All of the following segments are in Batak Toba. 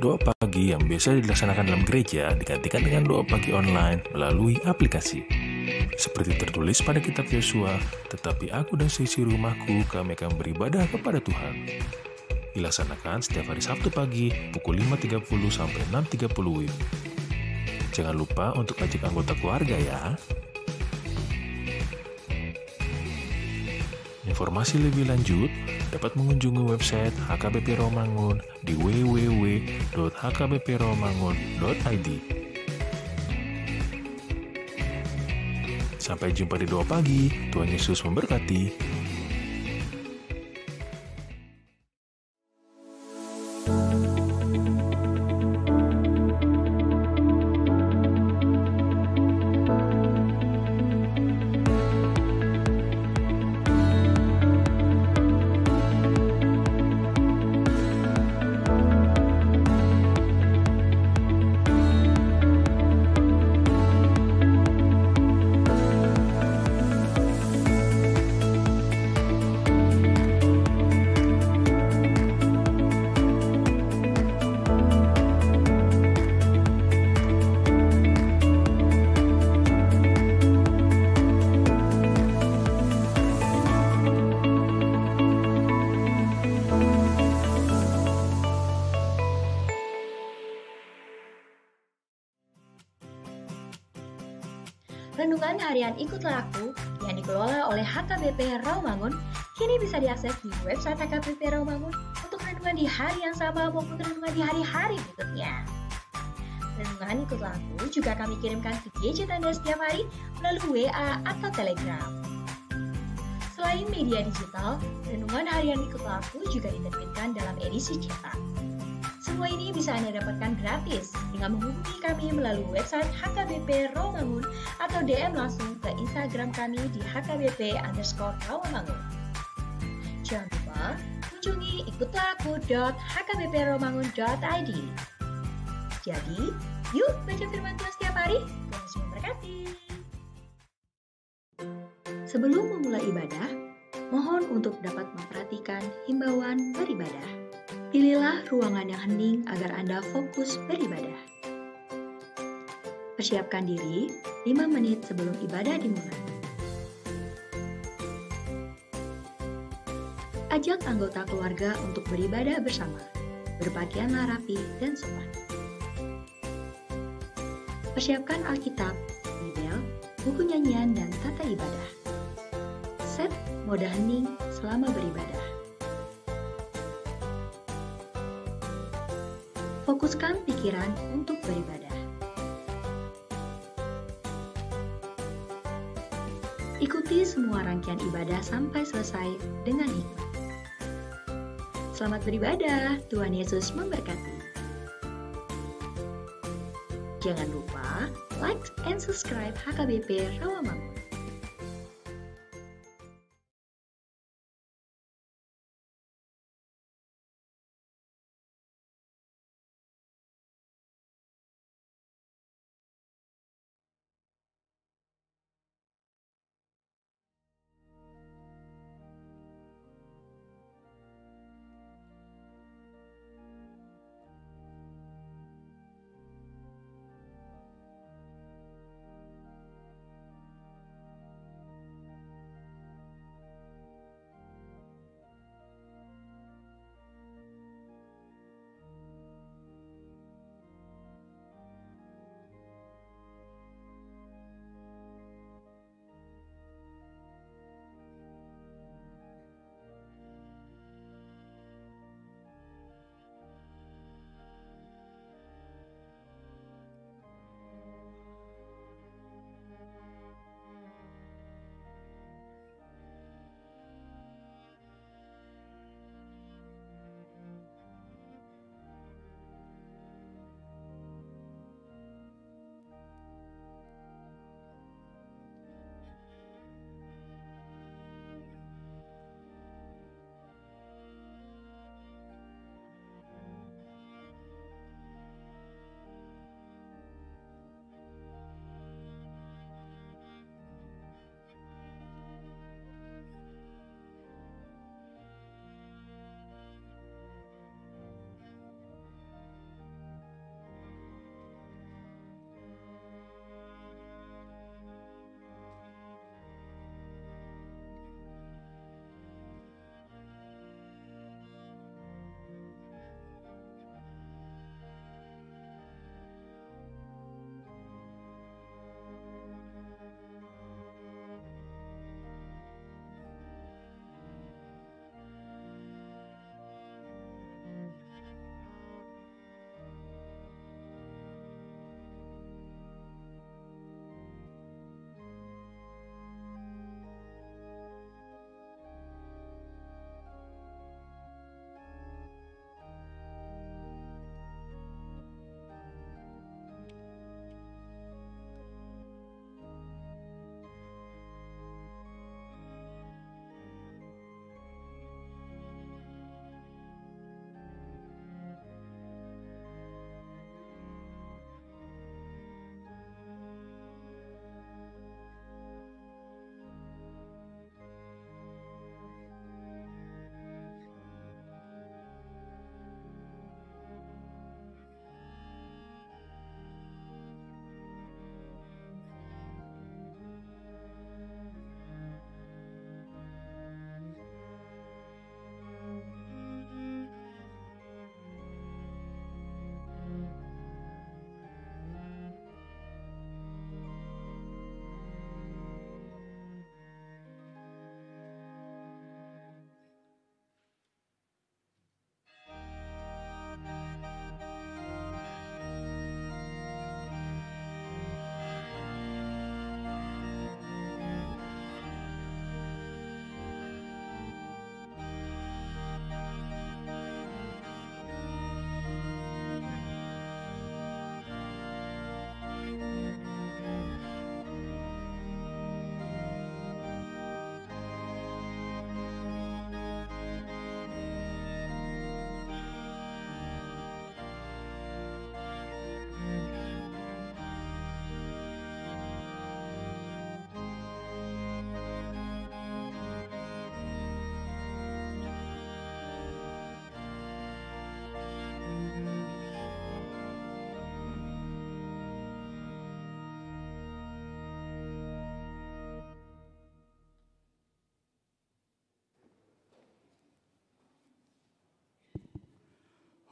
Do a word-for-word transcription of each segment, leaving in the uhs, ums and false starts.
Doa pagi yang biasa dilaksanakan dalam gereja digantikan dengan doa pagi online melalui aplikasi. Seperti tertulis pada kitab Yosua, "Tetapi aku dan seisi rumahku, kami akan beribadah kepada Tuhan." Dilaksanakan setiap hari Sabtu pagi pukul lima tiga puluh sampai enam tiga puluh W I B. Jangan lupa untuk ajak anggota keluarga ya. Informasi lebih lanjut dapat mengunjungi website H K B P Rawamangun di w w w dot h k b p rawamangun dot i d. Sampai jumpa di doa pagi. Tuhan Yesus memberkati. Renungan harian Ikutlah Aku yang dikelola oleh H K B P Rawamangun kini bisa diakses di website H K B P Rawamangun untuk renungan di hari yang sama maupun renungan di hari-hari berikutnya. Renungan Ikutlah Aku juga kami kirimkan ke gadget Anda setiap hari melalui W A atau Telegram. Selain media digital, renungan harian Ikutlah Aku juga diterbitkan dalam edisi cetak. Semua ini bisa Anda dapatkan gratis dengan menghubungi kami melalui website H K B P Rawamangun atau D M langsung ke Instagram kami di H K B P underscore Rawamangun. Jangan lupa kunjungi ikutlah aku dot h k b p rawamangun dot i d. Jadi, yuk baca firman Tuhan setiap hari. Tuhan Yesus memberkati. Sebelum memulai ibadah, mohon untuk dapat memperhatikan himbauan beribadah. Pilihlah ruangan yang hening agar Anda fokus beribadah. Persiapkan diri lima menit sebelum ibadah dimulai. Ajak anggota keluarga untuk beribadah bersama. Berpakaianlah rapi dan sopan. Persiapkan Alkitab, Bibel, buku nyanyian, dan tata ibadah. Set mode hening selama beribadah. Fokuskan pikiran untuk beribadah. Ikuti semua rangkaian ibadah sampai selesai dengan hikmat. Selamat beribadah, Tuhan Yesus memberkati. Jangan lupa like and subscribe H K B P Rawamangun.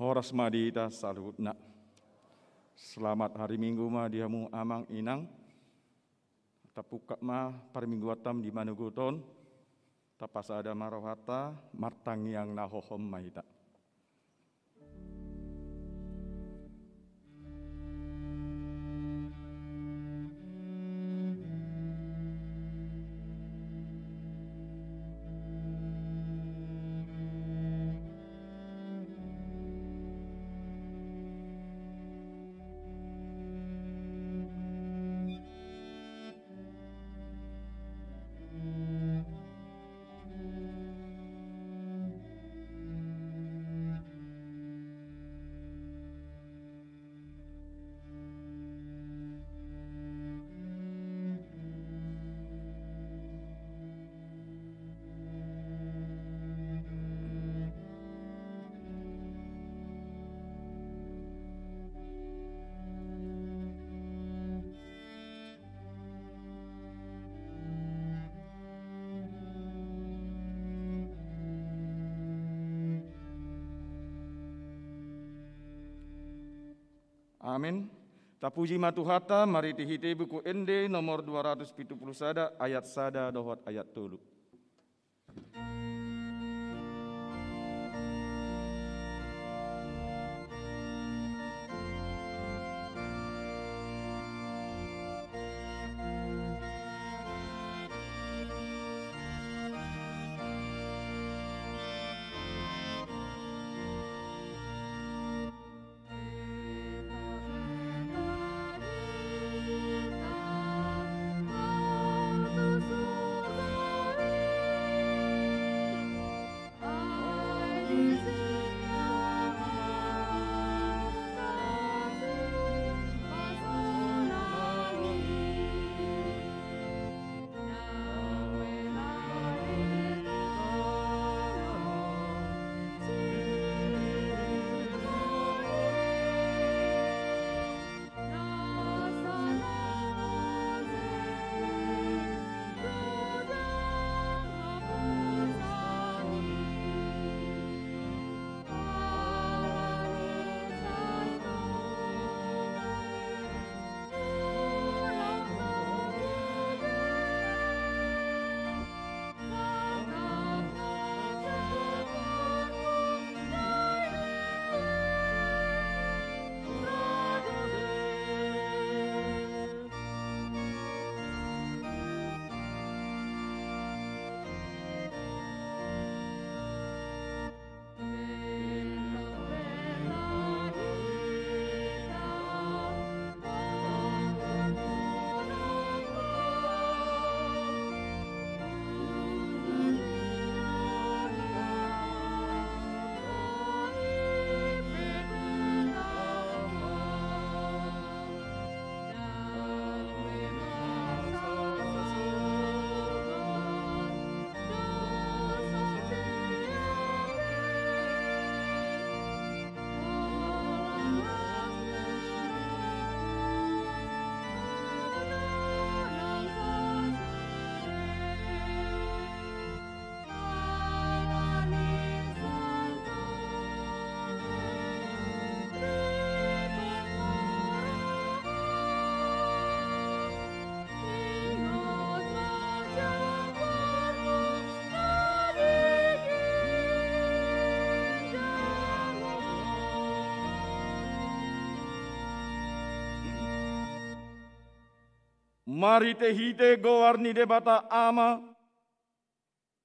Horas ma di hita saluhutna. Selamat hari Minggu ma di hamu amang inang. Tapungkap ma parmingguantam di manogot on. Tapasada ma rohanta, martangiang na hohom ma hita. Amen. Tapuji ma Tuhanta, marhitehite Buku Ende nomor dua ratus pitu pulu sada, ayat sada dohot ayat tolu. Marhitehite goar ni Debata Ama,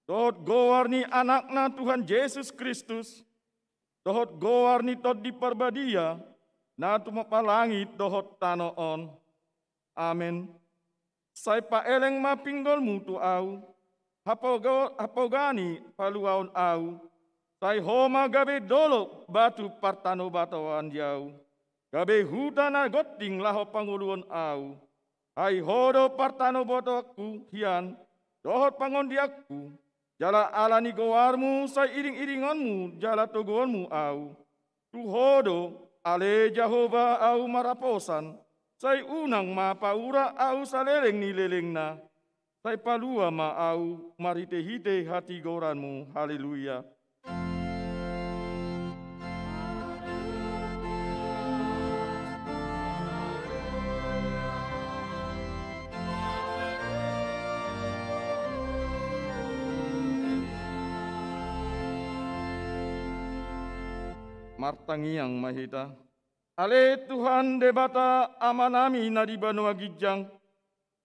dohot goar ni Anakna Tuhan Jesus Kristus, dohot goar ni Tondi Parbadia, na tumompa langit dohot tano on. Amen. Sai paeleng ma pinggolmu tu ahu, hapauga-, hapauga ni paluaon ahu, sai Ho ma gabe dolok batu partanobatoan di ahu, gabe huta na gonting laho pangoluhon ahu. Ai Ho do partanobatoanku hian, dohot pangondianku, jala ala ni goarmu sai iringiringonmu jala toguonmu ahu. Tu Ho do, ale Jahowa, ahu marhaposan, sai unang ma paura ahu saleleng ni lelengna. Sai palua ma ahu marhitehite hatigoranmu. Haleluya. Martangiang ma hita. Ale Tuhan Debata Amanami na di banua ginjang,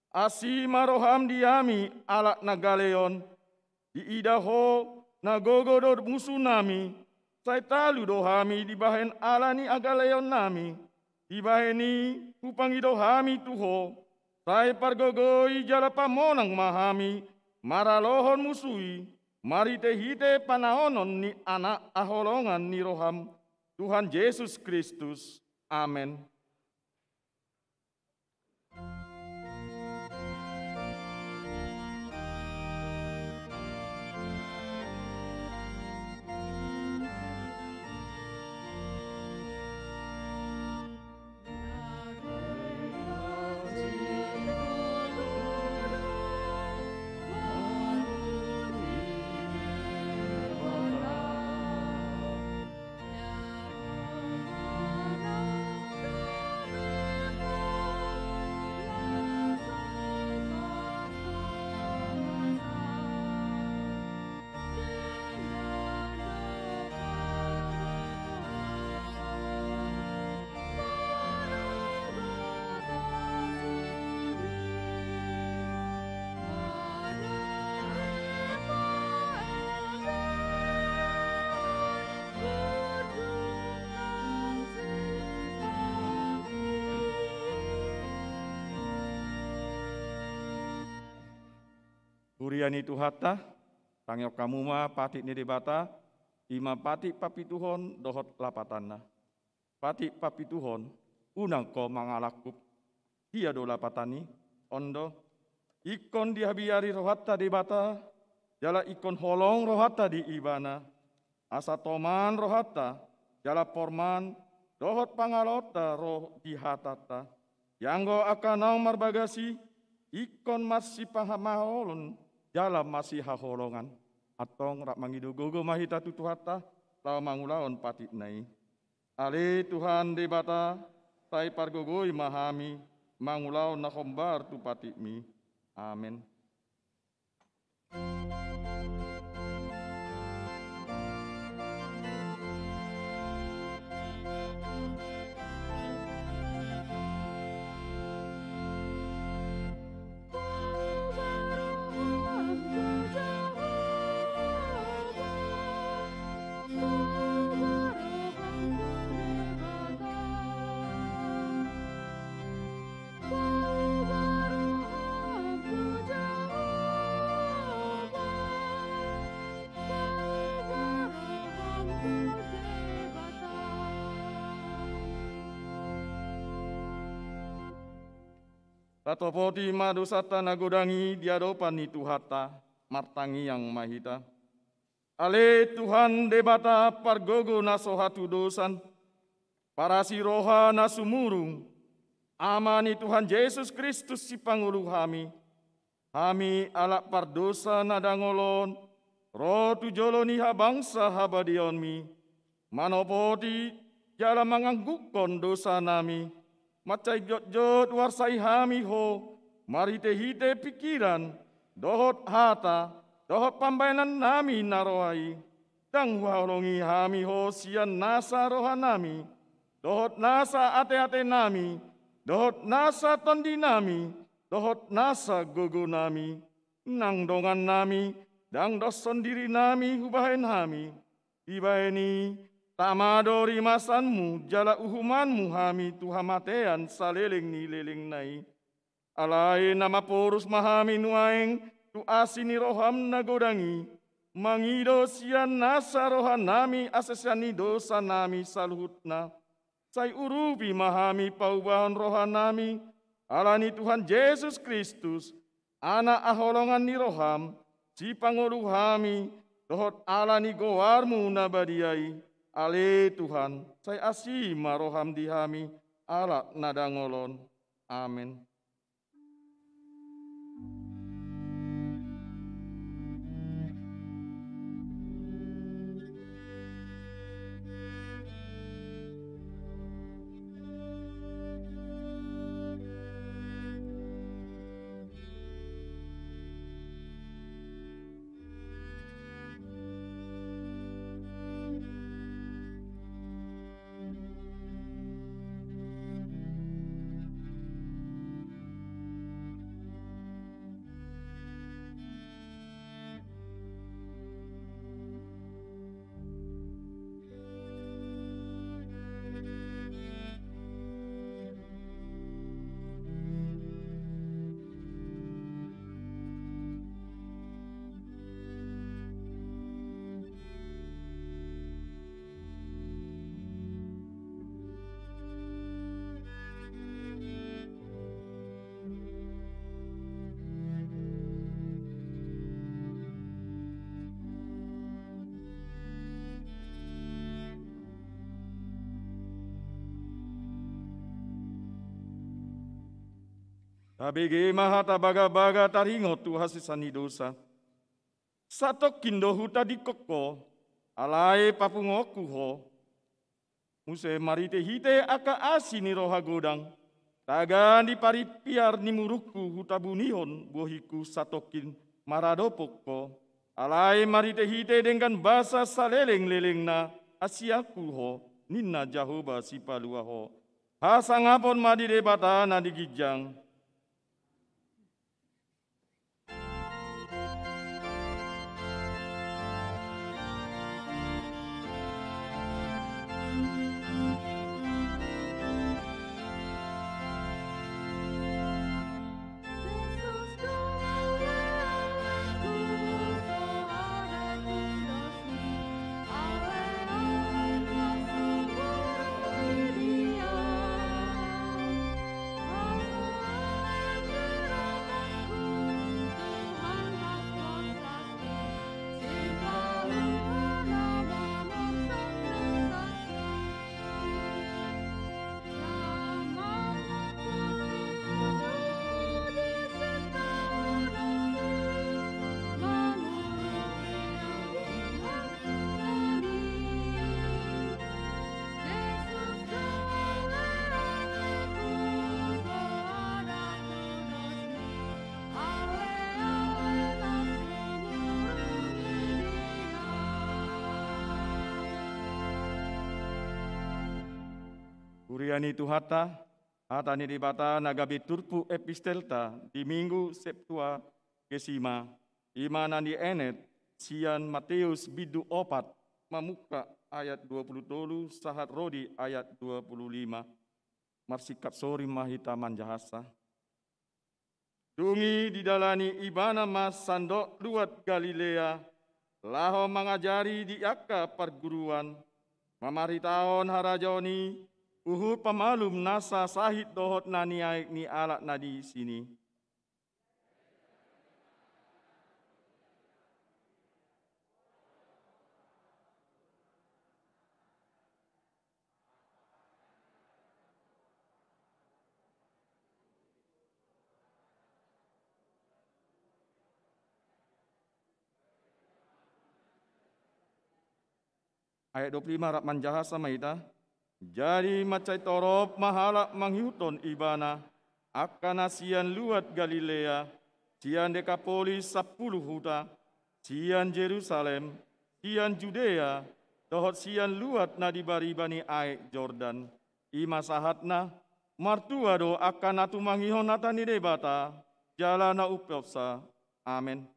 asi ma roham di hami halak na gale on. Diida Ho na gogo do musunami, sai talu do hami dibahen ala ni hagaleonnami. Dibahen i hupangido hami tu Ho, sai pargogoi jala pamonang ma hami maralohon musu i, marhitehite panaonon ni Anak haholongan ni roham, Tuhan Jesus Kristus. Amen. Huria ni Tuhanta, tangihon hamu ma patik ni Debata, i ma patik pampituhon dohot lapatanna. Patik pampituhon, unang ho mangalangkup. Dia do lapatan i, on do. Ingkon dihabiari rohanta Debata, jala ingkon holong rohanta di Ibana. Asa toman rohanta, jala porman, dohot pangalaonta ro di hatanta. Ianggo angka naung marbagas i, ingkon marsipahamaolon, jala marsihaholongan. Antong rap mangido gogo ma hita tu Tuhanta, laho mangulahon patikna i. Ale Tuhan Debata, sai pargogoi ma hami, mangulahon na hombar tu patikmi. Amen. Tatopoti ma dosanta na godang i di adopan ni Tuhanta, martangiang ma hita. Ale Tuhan Debata pargogo na so hatudosan, parasi roha na sumurung, Ama ni Tuhan Jesus Kristus sipangolu hami, hami halak pardosa na dangol on, ro tu jolo ni habangsa habadiaonmi, manopoti jala manganggukhon dosanami, mansai jotjot huarsai hami Ho, marhitehite pingkiran, dohot hata, dohot pambahenannami na roa i. Ndang huhaholongi hami Ho sian nasa rohanami, dohot nasa ateatenami, dohot nasa tondinami, dohot nasa gogonami. Nang dongannami, ndang dos sondirinami hubahen hami. Dibahen i, tama do rimasanmu jala uhumanmu hami tu hamatean saleleng ni lelengna i. Alai na mamporus ma hami nuaeng tu asi ni roham na godang i, mangido sian nasa rohanami hasesaan ni dosanami saluhutna. Sai urupi ma hami paubahon rohanami, ala ni Tuhan Jesus Kristus, Anak haholongan ni roham, sipangolu hami, dohot ala ni goarmu na badia i. Ale Tuhan, sai asi ma roham di hami, halak na dangol on. Amen. Tabege ma hata bagabaga taringot tu hasesaan ni dosa. Satongkin do hutadingkon ho, alai papunguonku ho. Muse marhitehite angka asi ni roha godang, tagan di parimpiar ni murungku hutabunihon bohingku satongkin maradophon ho. Alai marhitehite denggan basa salelenglelengna hasianku ho, ninna Jahowa Sipalua ho. Hasangapon ma di Debata na di ginjang. Huria ni Tuhanta, hata ni Debata na gabe turpuk epistelta di Minggu Septuagesima, i ma na dienet sian Mateus bindu opat, mamungka ayat dua pulu tolu sahat ro di ayat dua pulu lima. Marsingkat sori ma hita manjahasa. Dung i didalani Ibana ma sandok luat Galilea, laho mangajari di angka parguruan, mamarhitahon harajaon i, huhut pamalum nasa sahit dohot na niaek ni halak na disi i. Ayat dua pulu lima, rap manjahasa ma hita. Jadi mansai torop ma halak mangihuthon Ibana, angka na sian luat Galilea, sian Dekapolis sampulu huta, sian Jerusalem, sian Judea, dohot sian luat na di bariba ni aek Jordan. I ma sahatna. Martua do angka na tumangihon hata ni Debata, jala na umpeopsa. Amen.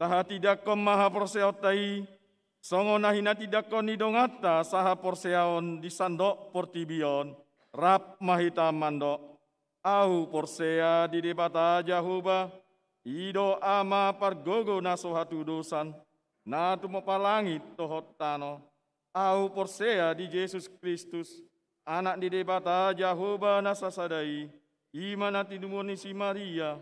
Tahatindangkon ma haporseaonta i, songon na hinatindangkon ni donganta sahaporseaon di sandok portibi on, rap ma hita mandok. Ahu porsea di Debata Jahowa, i do Ama pargogo na so hatudosan, na tumompa langit dohot tano. Ahu porsea di Jesus Kristus, Anak ni Debata Jahowa na sasada i, i ma na tinumbuan ni si Maria,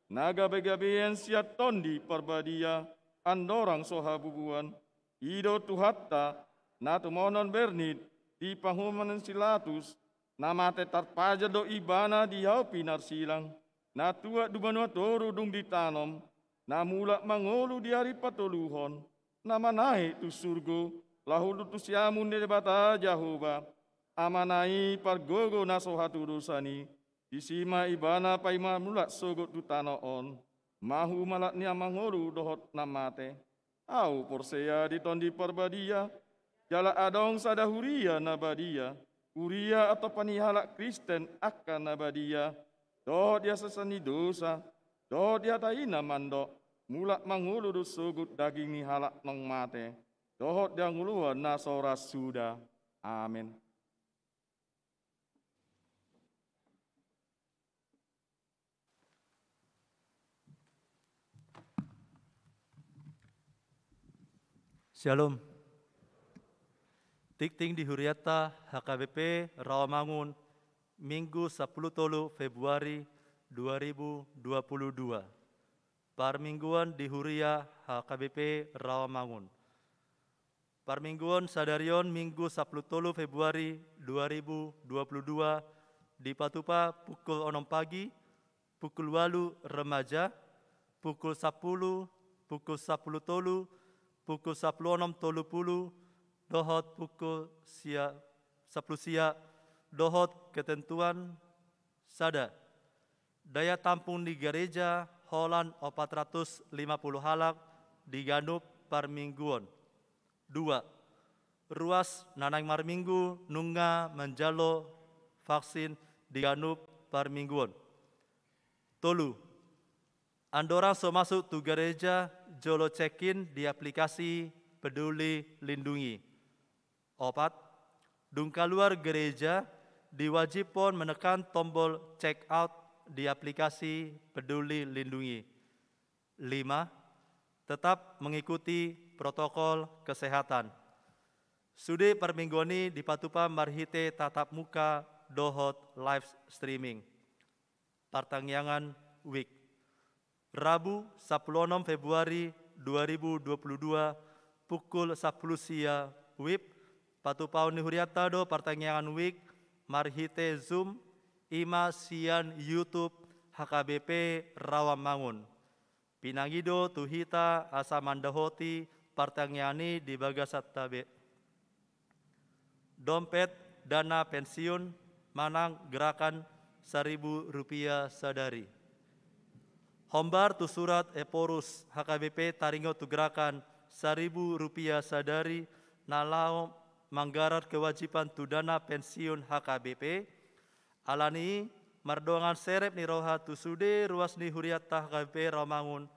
na gabegabean sian Tondi Parbadia, andorang so habubuan. I do Tuhanta, na tumonon bernit di panguhuman ni si Pilatus, na mate tarpajal do Ibana di hau pinarsilang, na tuat di banua toru dung ditanom, na mulak mangolu di ari patoluhon, na manaek tu surgo, laho huhut tu siamun ni Debata Jahowa. Amana i pargogo na so hatudosan i, disi ma ibana paima mulak sogot tu tano on, mahu malak ni na mangolu dohot na mate. Ahu porsea di Tondi Parbadia, jala adong sada huria na badia, huria atau panihalak Kristen angka na badia, dohot di hasesaan ni dosa, dohot di hata i na mandok, mulak mangolu do sogot daging ni halak naung mate, dohot di hangoluan na so ra suda. Amen. Syalom. Tingting di hurianta H K B P Rawamangun, Minggu sampulu tolu Februari dua ribu dua puluh dua. Parmingguon di huria H K B P Rawamangun. Parmingguon sadari on, Minggu sampulu tolu Februari dua ribu dua puluh dua, dipatupa pukul onom pagi, pukul ualu remaja, pukul sampulu, pukul sampulu tolu, pukul sampulu onom tolu pulu, dohot pukul sia, sampulu sia, dohot ketentuan sada. Daya tampung ni gareja holan opat ratus lima pulu halak di ganup parmingguon. Dua. Ruas na naeng marminggu nunga manjalo vaksin di ganup parmingguon. Tolu. Andorang so masuk tu gareja, jolo check-in di aplikasi Peduli Lindungi. Opat. Dung kaluar gareja, diwajibhon menekan tombol check out di aplikasi Peduli Lindungi. Lima. Tetap mengikuti protokol kesehatan. Sude parmingguon i dipatupa marhite tatap muka dohot live streaming. Partangiangan WIB. Rabu, sampulu onom Februari dua ribu dua puluh dua, pukul sampulu sia WIB, patupaon ni hurianta do partangiangan WIB marhite Zoom, i ma sian YouTube H K B P Rawamangun. Pinangido tu hita asa mandohoti partangiangan i di bagasanta be. Dompet dana pensiun manang gerakan saribu rupiah sadari. Hombar tu surat Ephorus H K B P taringot tu gerakan saribu rupiah sadari na laho manggarar kewajiban tu dana pensiun H K B P. Alani i, mardongan serep ni roha tu sude ruas ni hurianta H K B P Rawamangun,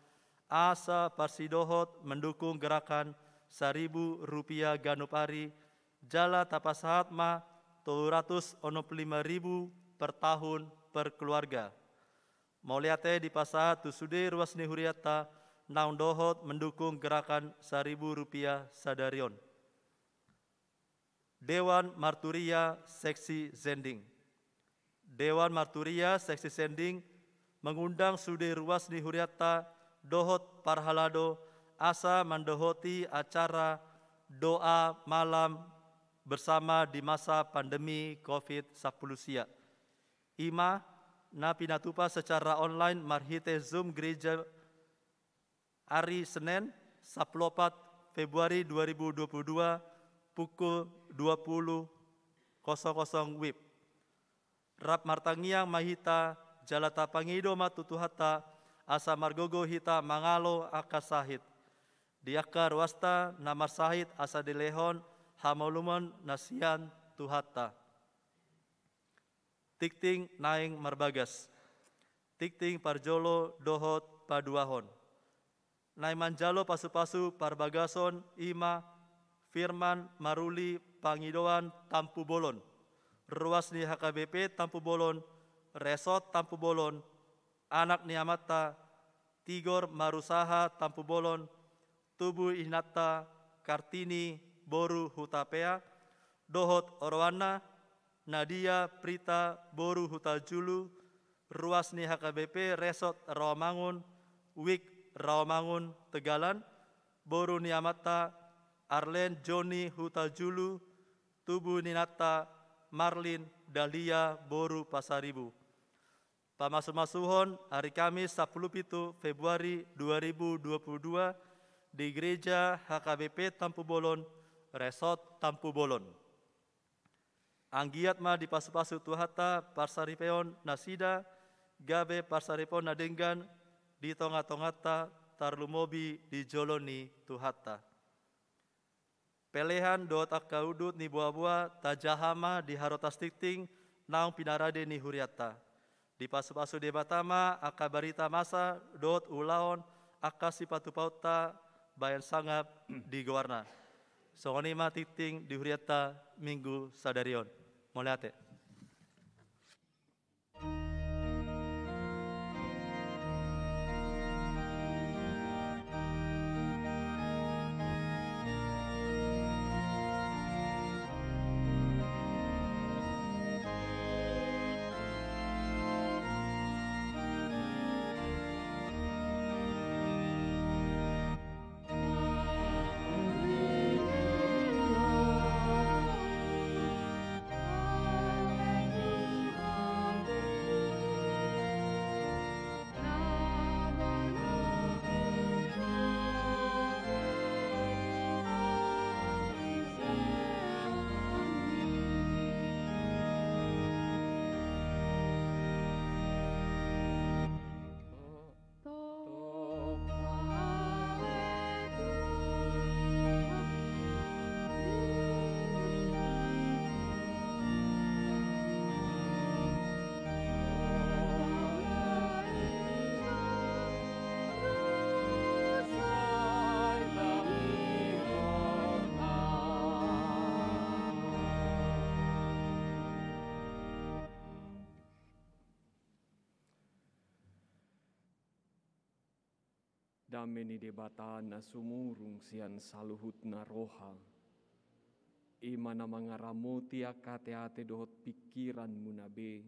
asa parsidohot mendukung gerakan saribu rupiah ganup ari, jala tapasahat ma tolu ratus onom pulu lima ribu per tahun per keluarga. Mauliate dipasahat tu sude ruas ni hurianta naung dohot mendukung gerakan saribu rupiah sadari on. Dewan Marturia Seksi Sending. Dewan Marturia Seksi Sending mengundang sude ruas ni hurianta dohot parhalado asa mandohoti acara doa malam bersama di masa pandemi covid sampulu sia. I ma na pinatupa secara online marhite Zoom gereja ari Senen, sampulu opat Februari dua ribu dua puluh dua, pukul dua puluh kosong kosong WIB. Rap martangiang ma hita, jala tapangido ma tu Tuhanta, asa margogo hita mangalo angka sahit. Di angka ruasta na marsahit asa dilehon hamaolumon na sian Tuhanta. Tingting naeng marbagas. Tingting parjolo dohot paduahon. Naeng manjalo pasupasu parbagason i ma Firman Maruli Pangidoan Tampubolon, ruas ni H K B P Tampubolon, Resort Tampubolon, anak ni amanta Tigor Marusaha Tampubolon, tubu inanta Kartini boru Hutapea, dohot oroanna Nadia Prita boru Hutajulu, ruas ni H K B P Resort Rawamangun, WIB Rawamangun Tegalan, boru ni amanta Arlen Joni Hutajulu, tubu ni inanta Marlin Dahlia boru Pasaribu. Pamasumasuhon ari Kamis sampulu pitu Februari dua ribu dua puluh dua di Gereja H K B P Tampubolon, Resort Tampubolon. Anggiat ma dipasupasu Tuhanta parsaripeon nasida, gabe parsaripeon na denggan di tongatonganta, tarlumobi di jolo ni Tuhanta. Pelehan dohot angka udut ni boaboa tajaha ma di harotas tingting naung pinarade ni hurianta. Dipasupasu Debata ma angka barita masa dohot ulaon angka sipatupaonta bahen sangap di goarna. Songon i ma tingting di hurianta Minggu sadari on. Mauliate. Dame ni Debata na sumurung sian saluhutna roha, i ma na mangaramoti angka ateate dohot pingkiranmuna be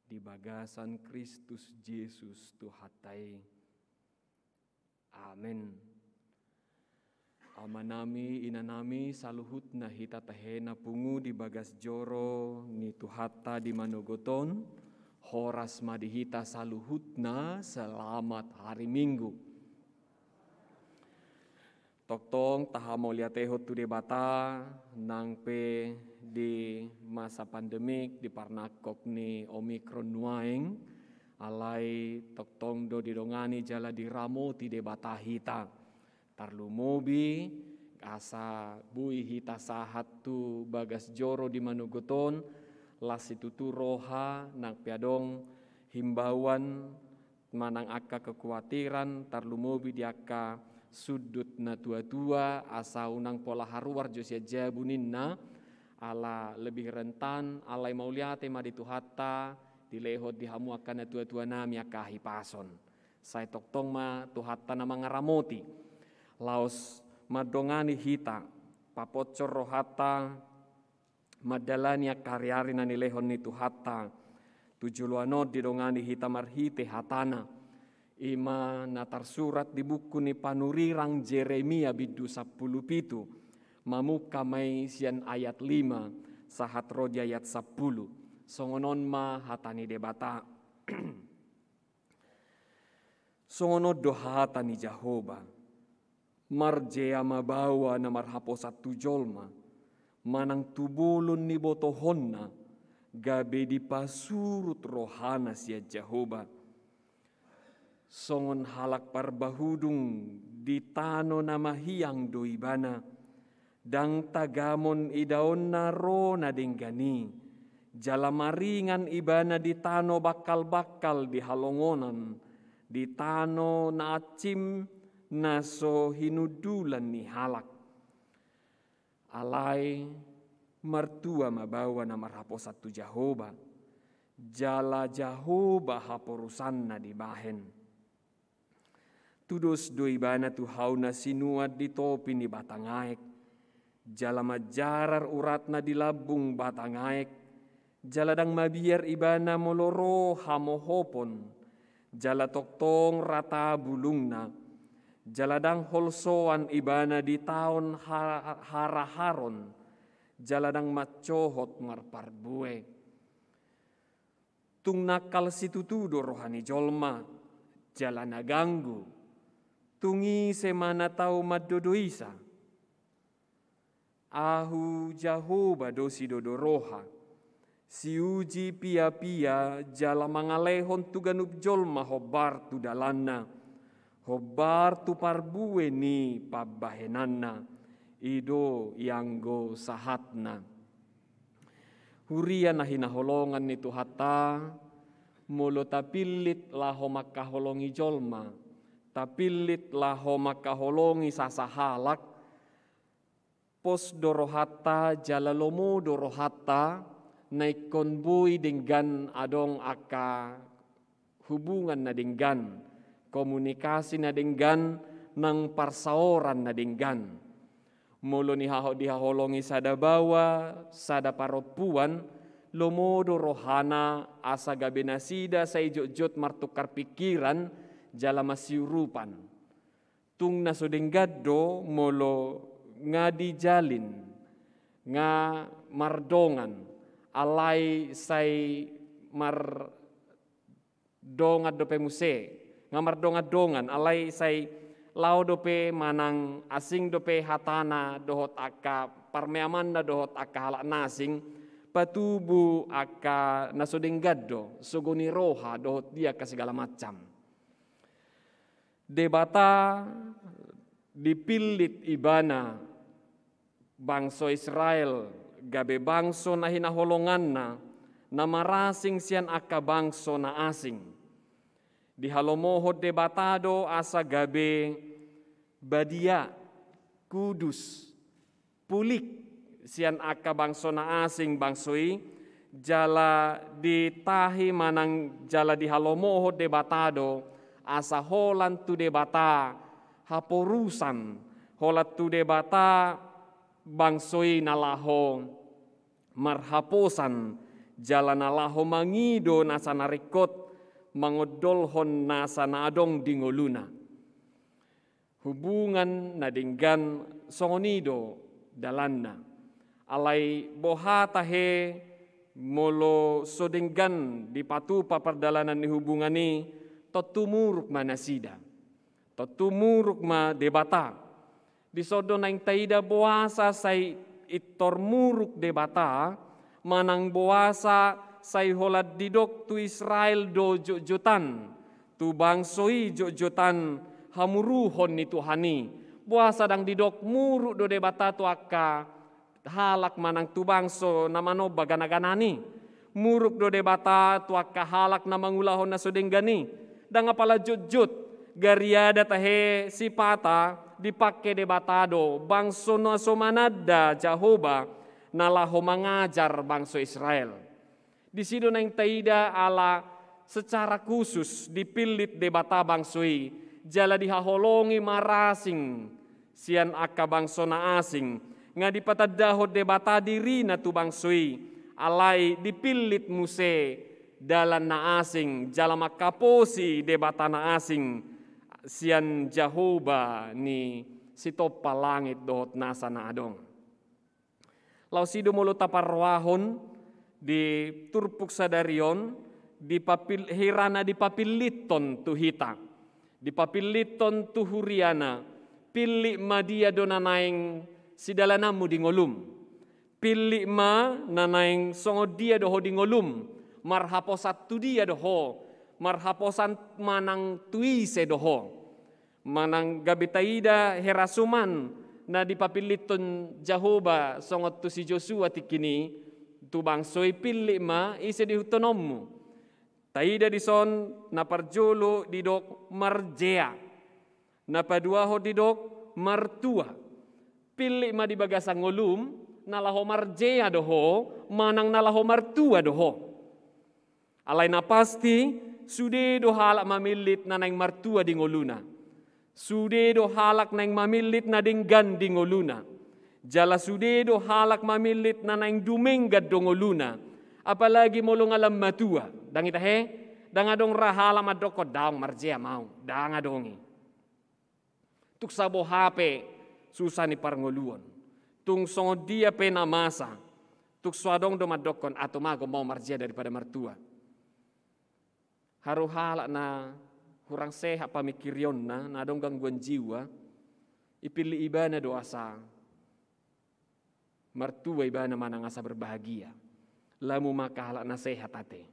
di bagasan Kristus Jesus Tuhanta i. Amen. Amanami, inanami, saluhutna hita tahe na pungu di bagas joro ni Tuhanta di manogot on, horas ma di hita saluhutna, selamat hari Minggu. Tongtong tahamauliatehon tu Debata, nang pe di masa pandemik, di parnangkok ni Omikron nuaeng, alai tongtong do didongani jala diramoti Debata hita. Tarlumobi asa boi hita sahat tu bagas joro di manogot on, las situtu roha nang pe adong himbauan manang angka kekuatiran, tarlumobi di angka sundut na tuatua, asa unang pola haruar jo sian jabu ninna, ala lebih rentan, alai mauliate ma di Tuhanta, dilehon di hamu angka na tuatuanami angka hahipason. Sai tongtong ma Tuhanta na mangaramoti. Laos mandongani hita, paponcor rohanta, mandalani angka ariari na nilehon ni Tuhanta. Tu joloan on didongani hita marhite hatana. I ma na tarsurat di buku ni panurirang Jeremia bindu sampulu pitu. Mamungka ma i sian ayat lima, sahat ro di ayat sampulu. Songon on ma hata ni Debata. Songon on do hata ni Jahowa. Marjea ma baoa na marhaposan tu jolma, manang tu bolon ni botohonna, gabe dipasurut rohana sian Jahowa. Songon halak parbahudung di tano na mahiang do ibana, ndang tagamon idaonna ro na denggan i, jala maringan ibana di tano bangkalbangkal di halongonan, di tano na ansim na so hinundulan ni halak. Alai martua ma baoa na marhaposan tu Jahowa, jala Jahowa haporusanna dibahen. Tudos do ibana tu hau na sinuan di topi ni batang aek, jala manjarar uratna di lambung batang aek, jala ndang mabiar ibana molo ro hamohopon, jala tongtong rata bulungna, jala ndang holsoan ibana di taon ha-, haraharon, jala ndang mancohot marparbue. Tung nangkal situtu do roha ni jolma, jala na ganggu. Tung ise ma na tau mandodoisa? Ahu Jahowa do sidodo roha, siuji piapia jala mangalehon tu ganup jolma hombar tu dalanna, hombar tu parbue ni pambahenanna, i do ianggo sahatna. Huria na hinaholongan ni Tuhanta, molo tapillit laho mangkaholongi jolma, tapillit laho mangkaholongi sasahalak, pos do rohanta jala lomo do rohanta, na ingkon boi denggan adong angka hubungan na denggan, komunikasi na denggan, nang parsaoran na denggan. Molo ni haho-, dihaholongi sada baoa, sada parompuan, lomo do rohana asa gabe nasida sai jotjot martukar pingkiran jala masiurupan. Tung na so denggan do molo nga dijalin, nga mardongan, alai sai mardongan dope muse, nga mardongan-dongan, alai sai laho dope manang asing dope hatana dohot angka parmeamanna dohot angka halak na asing, patubu angka na so denggan do, sogo ni roha dohot di angka segala macam. Debata dipillit ibana bangso Israel, gabe bangso na hinaholonganna, na marasing sian angka bangso na asing. Dihalomohon Debata do asa gabe badia, kudus, pulik sian angka bangso na asing bangso i, jala ditahi manang jala dihalomohon Debata do, asa holan tu Debata haporusan, holan tu Debata bangso i na laho marhaposan, jala na laho mangido nasa na ringkot, mangondolhon nasa na adong di ngoluna. Hubungan na denggan songon i do dalanna. Alai boha tahe molo so denggan dipatupa pardalanan ni hubungan i, tontu muruk ma nasida. Tontu muruk ma Debata. Dison do naeng taida boasa sai intor muruk Debata, manang boasa sai holan didok tu Israel do jotjotan, tu bangso i jotjotan hamuruhon ni Tuhan i. Boasa ndang didok muruk do Debata tu angka halak manang tu bangso na manomba gana-ganana i? Muruk do Debata tu angka halak na mangulahon na so denggan i. Ndang apala jotjot, gariada tahe sipata dipangke Debata do bangso na so mananda Jahowa na laho mangajar bangso Israel. Disi do naeng taida ala secara khusus dipillit Debata bangso i, jala dihaholongi marasing sian angka bangso na asing, nga dipatandahon Debata dirina tu bangso i, alai dipillit muse dalan na asing, jala mangkaposi debata na asing sian Jahowa ni sitompa langit dohot nasa na adong. Laos i do molo taparrohahon di turpuk sadari on, dipapil-, hira na dipapilliton tu hita. Dipapilliton tu huriana, pillit ma dia do na naeng sidalananmu di ngolum. Pillit ma na naeng songon dia do ho di ngolum, marhaposan tu dia do ho, marhaposan manang tu ise do ho. Manang gabe taida hera suman na dipapilliton Jahowa songon tu si Josua tingki i, tu bangso i pillit ma ise diihuthononmu. Taida dison na parjolo didok marjea. Na paduahon didok martua. Pillit ma di bagasan ngolum, na laho marjea do ho, manang na laho martua do ho. Alai na pasti, sude do halak mamillit na naeng martua di ngoluna. Sude do halak naeng mamillit na denggan di ngoluna. Jala sude do halak mamillit na naeng dumenggan do ngoluna. Apalagi molo nga lam matua. Ndang i tahe, ndang adong ra halak mandokkon daong marjea ma au. Ndang adong i. Tung saboha pe susah ni parngoluon, tung songon dia pe na masa, tung so adong do mandokkon, "Ato mago ma au marjea daripada martua." Haru halak na hurang sehat pamikirionna, na adong gangguan jiwa, ipillit ibana do asa Martua ibana manang asa berbahagia. Lamu maka halak na sehat ate.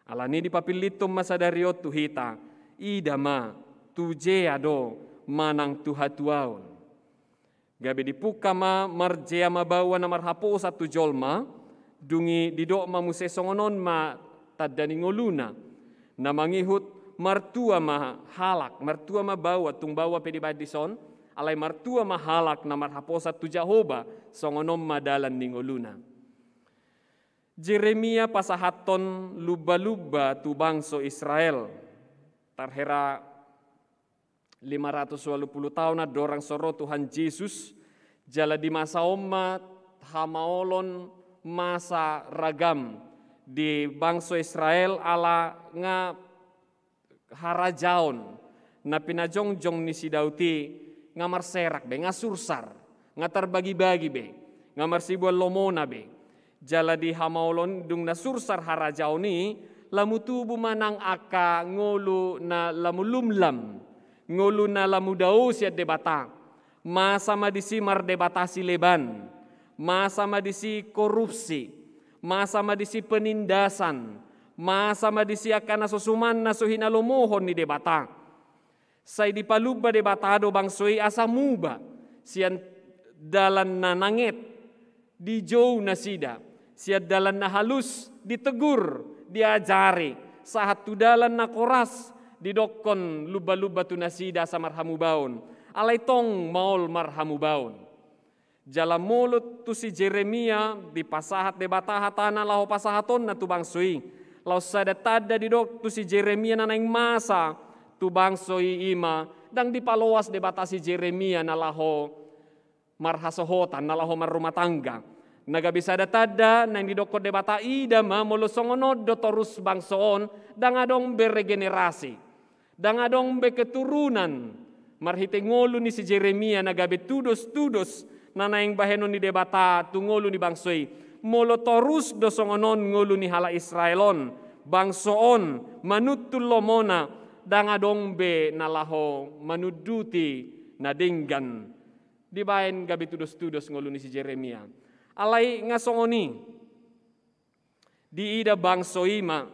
Alani dipapillithon ma sadari on tu hita, ida ma, tujea do manang tu hatuaon. Gabe dipungka ma marjea mabaoa na marhaposan tu jolma, dung i didok ma muse songon on ma tanda ni ngoluna. Na mangihut martua ma halak, martua ma baoa, tung baoa pe dibaen dison, alai martua ma halak na marhaposan tu Jahowa, songon on ma dalan ni ngoluna. Jeremia pasahathon lumba-lumba tu bangso Israel. Tarhera lima ratus walu pulu taon andorang so ro Tuhan Jesus, jala di masa on ma hamaolon masa ragam di bangso Israel ala nga harajaon na pinajongjong ni si Daud i nga marserak be, nga sursar, nga tarbagi-bagi be, nga marsibuan lomona be. Jala di hamaolon dung na sursar harajaon i, lamu tubu ma nang angka ngolu na lamu lumlam, ngolu na lamu dao sian Debata. Masa ma disi mardebata sileban, masa ma disi korupsi, masa ma disi penindasan, masa ma disi angka na so suman na so hinalomohon ni Debata. Sai dipalumba Debata do bangso i asa muba sian dalan na nanget dijou nasida, sian dalan na halus ditegur, diajari, sahat tu dalan na koras didokkon lumba-lumba tu nasida asa marhamubaon. Alai tong maol marhamubaon. Jala molo tu si Jeremia dipasahat Debata hatana laho pasahatonna tu bangso i, laos sada tanda didok tu si Jeremia na naeng masa tu bangso i, i ma ndang dipaloas Debata si Jeremia na laho marhasohotan, na laho marrumah tangga. Na gabe sada tanda naeng didokkon Debata, ida ma, molo songon on do torus bangso on, ndang adong be regenerasi. Ndang adong be keturunan marhite ngolu ni si Jeremia na gabe tudos-tudos na naeng bahenon ni Debata tu ngolu ni bangso i. Molo torus do songon on ngolu ni halak Israel on, bangso on manuntun lomona, ndang adong be na laho manunduti na denggan. Dibaen gabe tudos-tudos ngolu ni si Jeremia. Alai nga songon i. Diida bangso i ma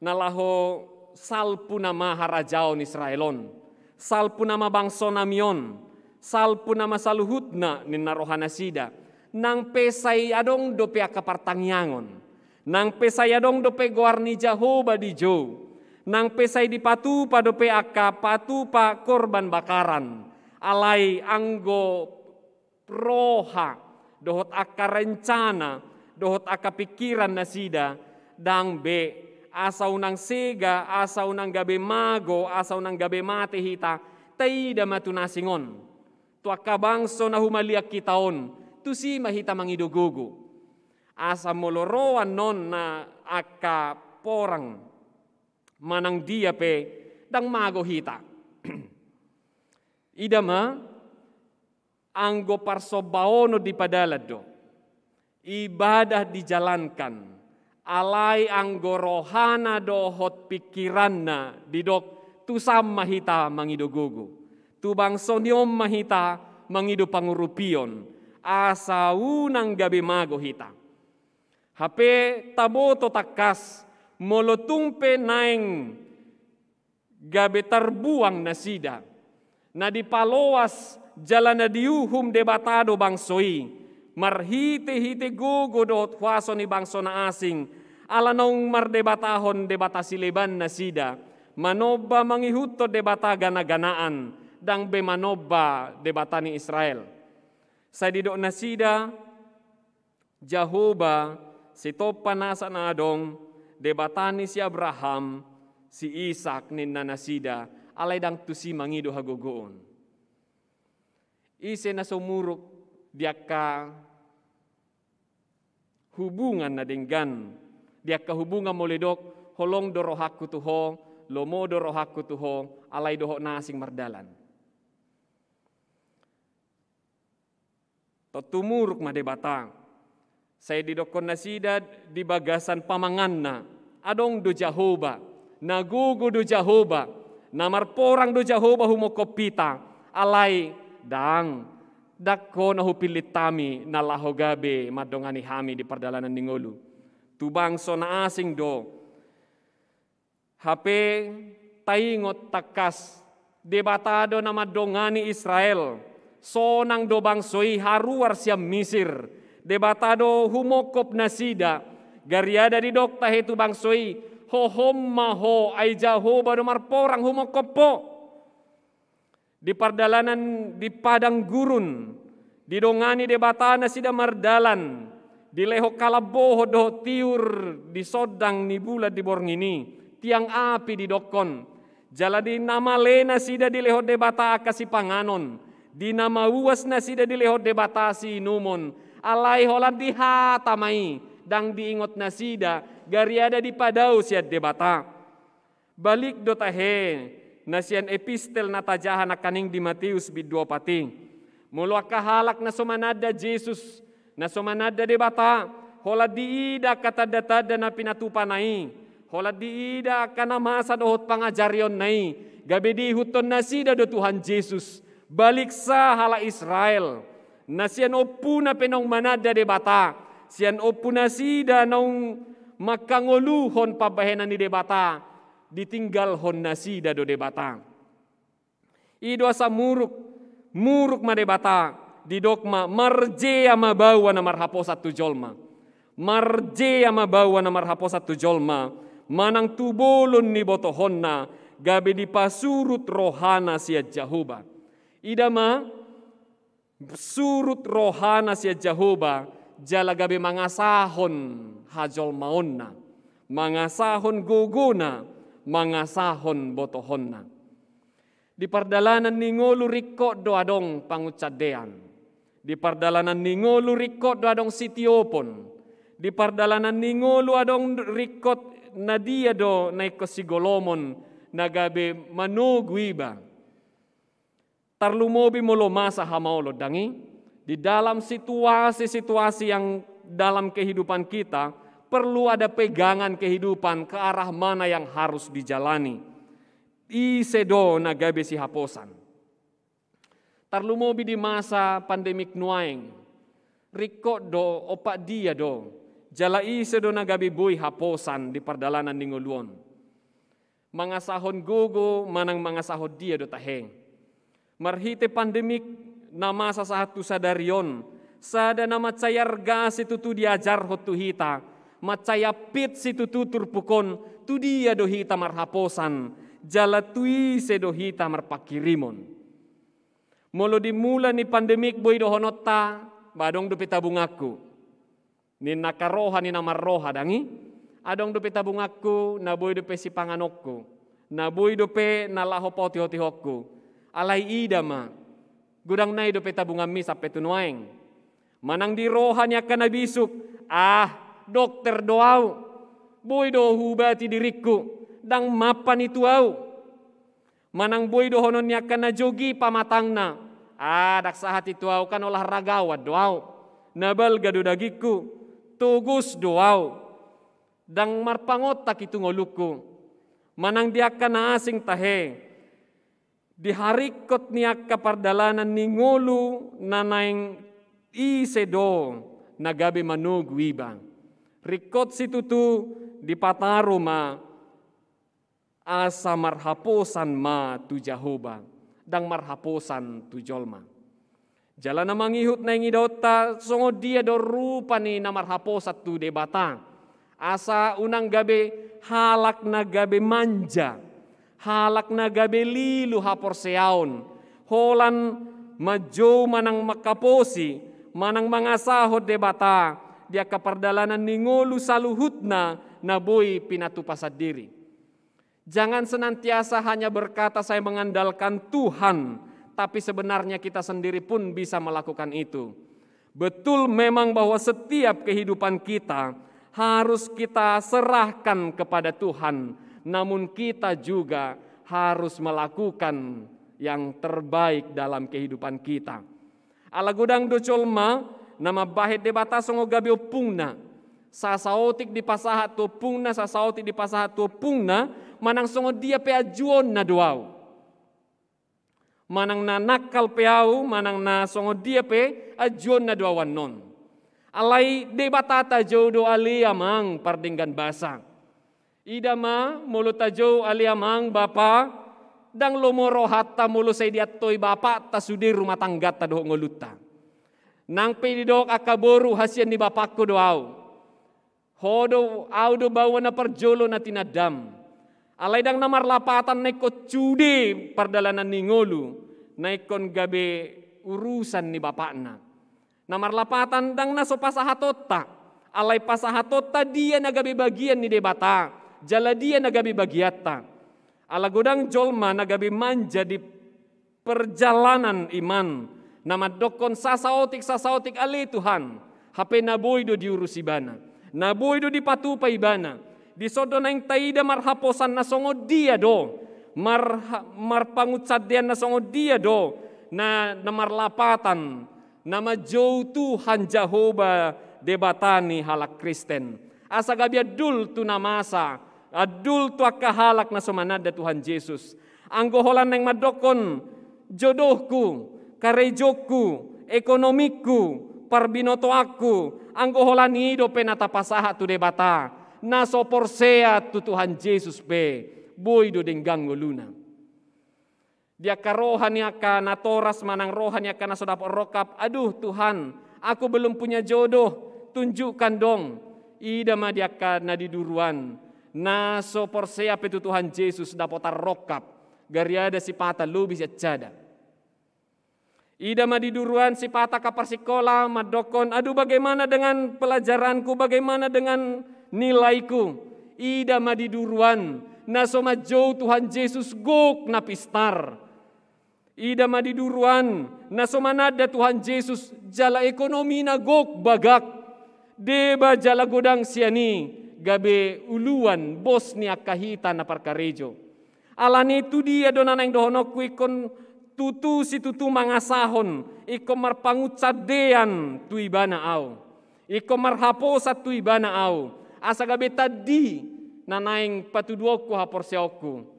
na laho salpu nama harajaon Israel on, salpu nama bangso nami on, salpu nama saluhutna ninna roha nasida. Nang pe sai adong dope angka partangiangon, nang pe sai adong dope goar ni Jahowa dijou, nang pe sai dipatupa dope angka patupa korban bakaran, alai anggo roha dohot angka rencana dohot angka pingkiran nasida, ndang be, asa unang sega, asa unang gabe mago, asa unang gabe mate hita, taida ma tu na asing on, tu angka bangso na humaliang hita on, tusi ma hita mangido gogo. Asa molo ro annon na angka porang manang dia pe, ndang mago hita. Ida ma, anggo parsombaonon dipadalan do, ibadah dijalankan, alai anggo rohana dohot pingkiranna didok, tusan ma hita mangido gogo. Tu bangso ni on ma hita mangido pangurupion, asa unang gabe mago hita. Hape taboto tangkas, molo tung pe naeng gabe tarbuang nasida, na dipaloas jala na diuhum Debata do bangso i, marhite-hite gogo dohot huaso ni bangso na asing, ala naung mardebatahon debata sileban nasida, manomba mangihuthon debata gana-ganaan, ndang be manomba Debata ni Israel. Sai didok nasida, Jahowa, sitompa nasa na adong, Debata ni si Abraham, si Isak, ninna nasida, alai ndang tusi mangido hagogoon. Ise na so muruk di angka hubungan na denggan, di angka hubungan molo didok, holong do rohangku tu ho, lomo do rohangku tu ho, alai dohot na asing mardalan. Tontu muruk ma Debata. Sai didokkon nasida di bagasan pamanganna, adong do Jahowa, na gogo do Jahowa, na marporang do Jahowa humongkop hita, alai ndang, Ndang ho na hupillit hami na laho gabe mandongani hami di pardalanan ni ngolu. Tu bangso na asing do. Hape taingot tangkas, Debata do na mandongani Israel. Sonang do bangso i haruar sian Misir. Debata do humongkop nasida. Gariada didok tahe tu bangso i, hohom ma ho, ai Jahowa do marporang humongkop ho. Di pardalanan di padang gurun, didongani Debata nasida mardalan, dilehon kalambohon dohot tiur di sondang ni bulan di borngin i, tiang api didokkon. Jala di na male nasida dilehon Debata angka sipanganon, di na mauas nasida dilehon Debata siinumon, alai holan dihata ma i, ndang diingot nasida, gariada dipadao sian Debata. Balik do tahe na sian epistel na tajaha nangkaning di Mateus bindu opat i. Molo angka halak na so mananda Jesus, na so mananda Debata, holan diida angka tanda-tanda na pinatupana i, holan diida angka na masa dohot pangajarionna i, gabe diihuthon nasida do Tuhan Jesus. Baliksa halak Israel, na sian ompuna pe naung mananda Debata, sian ompu nasida naung mangkangoluhon pambahenan ni Debata, ditinggalhon nasida do Debata. I do asa muruk, muruk ma Debata, didok ma, marjea ma baoa na marhaposan tu jolma. Marjea ma baoa na marhaposan tu jolma, manang tu bolon ni botohonna, gabe dipasurut rohana sian Jahowa. Ida ma, surut rohana sian Jahowa, jala gabe mangasahon hajolmaonna, mangasahon gogona, mangasahon botohonna. Di pardalanan ni ngolu ringkot do adong pangunsandean. Di pardalanan ni ngolu ringkot do adong sitiopon. Di pardalanan ni ngolu adong ringkot na dia do na ingkon sigolomon na gabe manogu iba. Tarlumobi molo masa hamaolon, dang i, di dalam situasi-situasi yang dalam kehidupan kita, perlu ada pegangan kehidupan ke arah mana yang harus dijalani. Ise do na gabe sihaposan. Tarlumobi di masa pandemik nuaeng, ringkot do, ompat dia do, jala ise do na gabe boi haposan di pardalanan ni ngolu on. Mangasahon gogo manang mangasahon dia do tahe. Marhite pandemik na masa sahat tu sadari on, sada na mansai arga situtu diajarhon tu hita, mansai ampit situtu turpuk on, tu dia do hita marhaposan, jala tu ise do hita marpanghirimon. Molo di mula ni pandemik boi dohononta, ba adong dope tabunganku. Ninna angka roha ni na marroha, dang i? Adong dope tabunganku, na boi dope sipanganonku, na boi dope na laho paotihotihonku. Alai ida ma, godang nai dope tabunganmi sampe tu nuaeng. Manang di roha ni angka na bisuk, ah, dokter do au. Boi do huubati diringku, ndang mampan i tu au. Manang boi dohonon ni angka na jogi pamatangna, ah, ndang sahat i tu au, kan olahragawan do au. Na balga do dagingku, togos do au. Ndang marpangontak i tu ngolungku. Manang di angka na asing tahe, di haringkot ni angka pardalanan ni ngolu na naeng ise do na gabe manogu iba. Ringkot situtu dipataru ma asa marhaposan ma tu Jahowa, ndang marhaposan tu jolma. Jala na mangihut naeng idaonta songon dia do rupa ni na marhaposan tu Debata. Asa unang gabe halak na gabe manja, halak na gabe lilu haporseaon, holan manjou manang manghaposi, manang mangasahon Debata, di angka pardalanan ni ngolu saluhutna na boi pinatupa sandiri. Jangan senantiasa hanya berkata, "Saya mengandalkan Tuhan," tapi sebenarnya kita sendiri pun bisa melakukan itu. Betul memang bahwa setiap kehidupan kita harus kita serahkan kepada Tuhan, namun kita juga harus melakukan yang terbaik dalam kehidupan kita. Ala godang do jolma na mambahen Debata songon gabe ompungna. Sasaotik dipasahat tu ompungna, sasaotik dipasahat tu ompungna, manang songon dia pe anjuonna do au. Manang na nangkal pe au, manang na songon dia pe, anjuonna do au annon. Alai Debata tajou do ale amang pardenggan basa. Ida ma molo tajou ale amang bapa, ndang lomo rohanta molo sai diantoi bapanta sude rumah tangganta dohot ngolunta. Nang pe didok angka boru, hasian ni bapangku do au. Ho do, au do baoa na parjolo na tinandam. Alai ndang na marlapatan na ingkon sude pardalanan ni ngolu, na ingkon gabe urusan ni bapakna. Na marlapatan ndang na so pasahatonta, alai pasahatonta dia na gabe bagian ni Debata, jala dia na gabe bagianta. Ala godang jolma na gabe manja di perjalanan iman, na mandokkon sasaotik-sasaotik ale Tuhan, hape na boi do diurus ibana, na boi do dipatupa ibana. Dison do naeng taida marhaposan na songon dia do, mar-, marpangunsandean na songon dia do, na, na marlapatan, na manjou Tuhan Jahowa Debata ni halak Kristen. Asa gabe andul tu na masa, andul tu angka halak na so mananda Tuhan Jesus. Anggo holan naeng mandokkon jodohku, karejongku, ekonomingku, parbinotoanku, anggo holan i dope na tapasahat tu Debata, na so porsea tu Tuhan Jesus pe, boi do denggan ngoluna. Di angka roha ni angka natoras manang roha ni angka na so dapot rongkap, "Aduh Tuhan, aku belum punya jodoh, tunjukkan dong." Ida ma di angka na di duruan, na so porsea pe tu Tuhan Jesus dapotan rongkap, gariada sipata lobi sian sada. Ida ma di duruan sipata angka parsikola mandokkon, "Aduh, bagaimana dengan pelajaranku, bagaimana dengan nilaiku?" Ida ma di duruan na so manjou Tuhan Jesus gok na pistar. Ida ma di duruan na so mananda Tuhan Jesus jala ekonomina gok bagak. Deba jala godang sian i gabe uluan bos ni angka hita na parkarejo. Alani tu dia do na naeng dohononku, ingkon tutu situtu mangasahon, ingkon marpangunsandean tu ibana au. Ingkon marhaposan tu ibana au. Asa gabe tandi na naeng patuduhonku haporseaonku.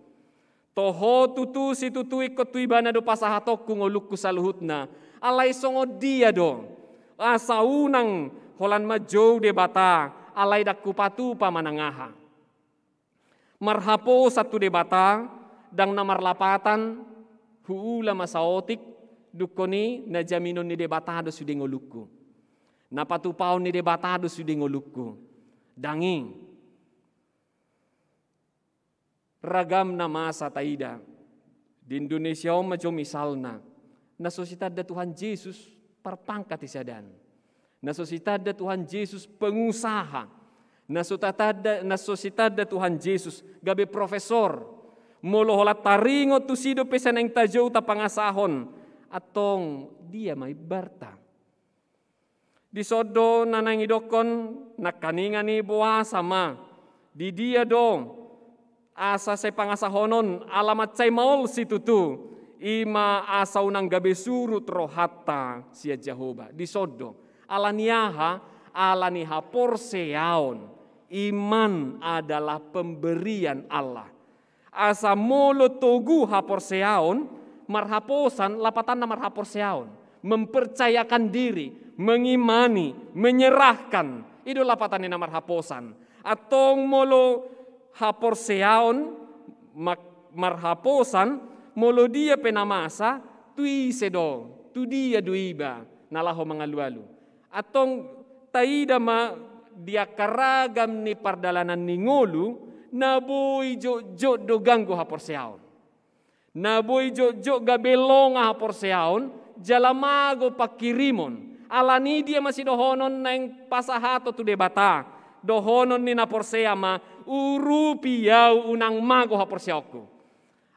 Toho tutu situtu ingkon tu ibana do pasahatonku ngolungku saluhutna. Alai songon dia do. Asa unang holan manjou Debata, alai ndang hupatupa manang aha. Marhaposan tu Debata, ndang na marlapatan, huula ma saotik, dungkon i na jaminon ni Debata do sude ngolungku. Na patupaon ni Debata do sude ngolungku. Ndang i. Ragam na masa taida. Di Indonesia on ma jo misalna. Na so sitanda Tuhan Jesus parpangkat i sada an. Na so sitanda Tuhan Jesus pengusaha. Na so tatanda, na so sitanda Tuhan Jesus gabe profesor. Molo holan taringot tusi dope sai naeng tajou tapangasahon. Antong dia ma imbarta. Dison do na naeng idokkon nangkaningan i boasa ma. Di dia do asa sai pangasahonon ala mansai maol situtu, i ma asa unang gabe surut rohanta sian Jahowa. Dison do. Ala ni aha? Ala ni haporseaon. Iman adalah pemberian Allah. Asa molo togu haporseaon, marhaposan, lapatanna marhaporseaon. Mempercayakan diri, mengimani, menyerahkan. I do lapatan ni na marhaposan. Antong molo haporseaon, mak-, marhaposan, molo dia pe na masa, tu ise do, tu dia do iba, na laho mangalualu. Antong taida ma di angka ragam ni pardalanan ni ngolu, na boi jotjot do ganggu haporseaon. Na boi jotjot gabe longa haporseaon, jala mago pangkirimon. Ala ni dia ma sidohonon naeng pasahaton tu Debata, dohonon ni na porsea ma, urupi au unang mago haporseaonku.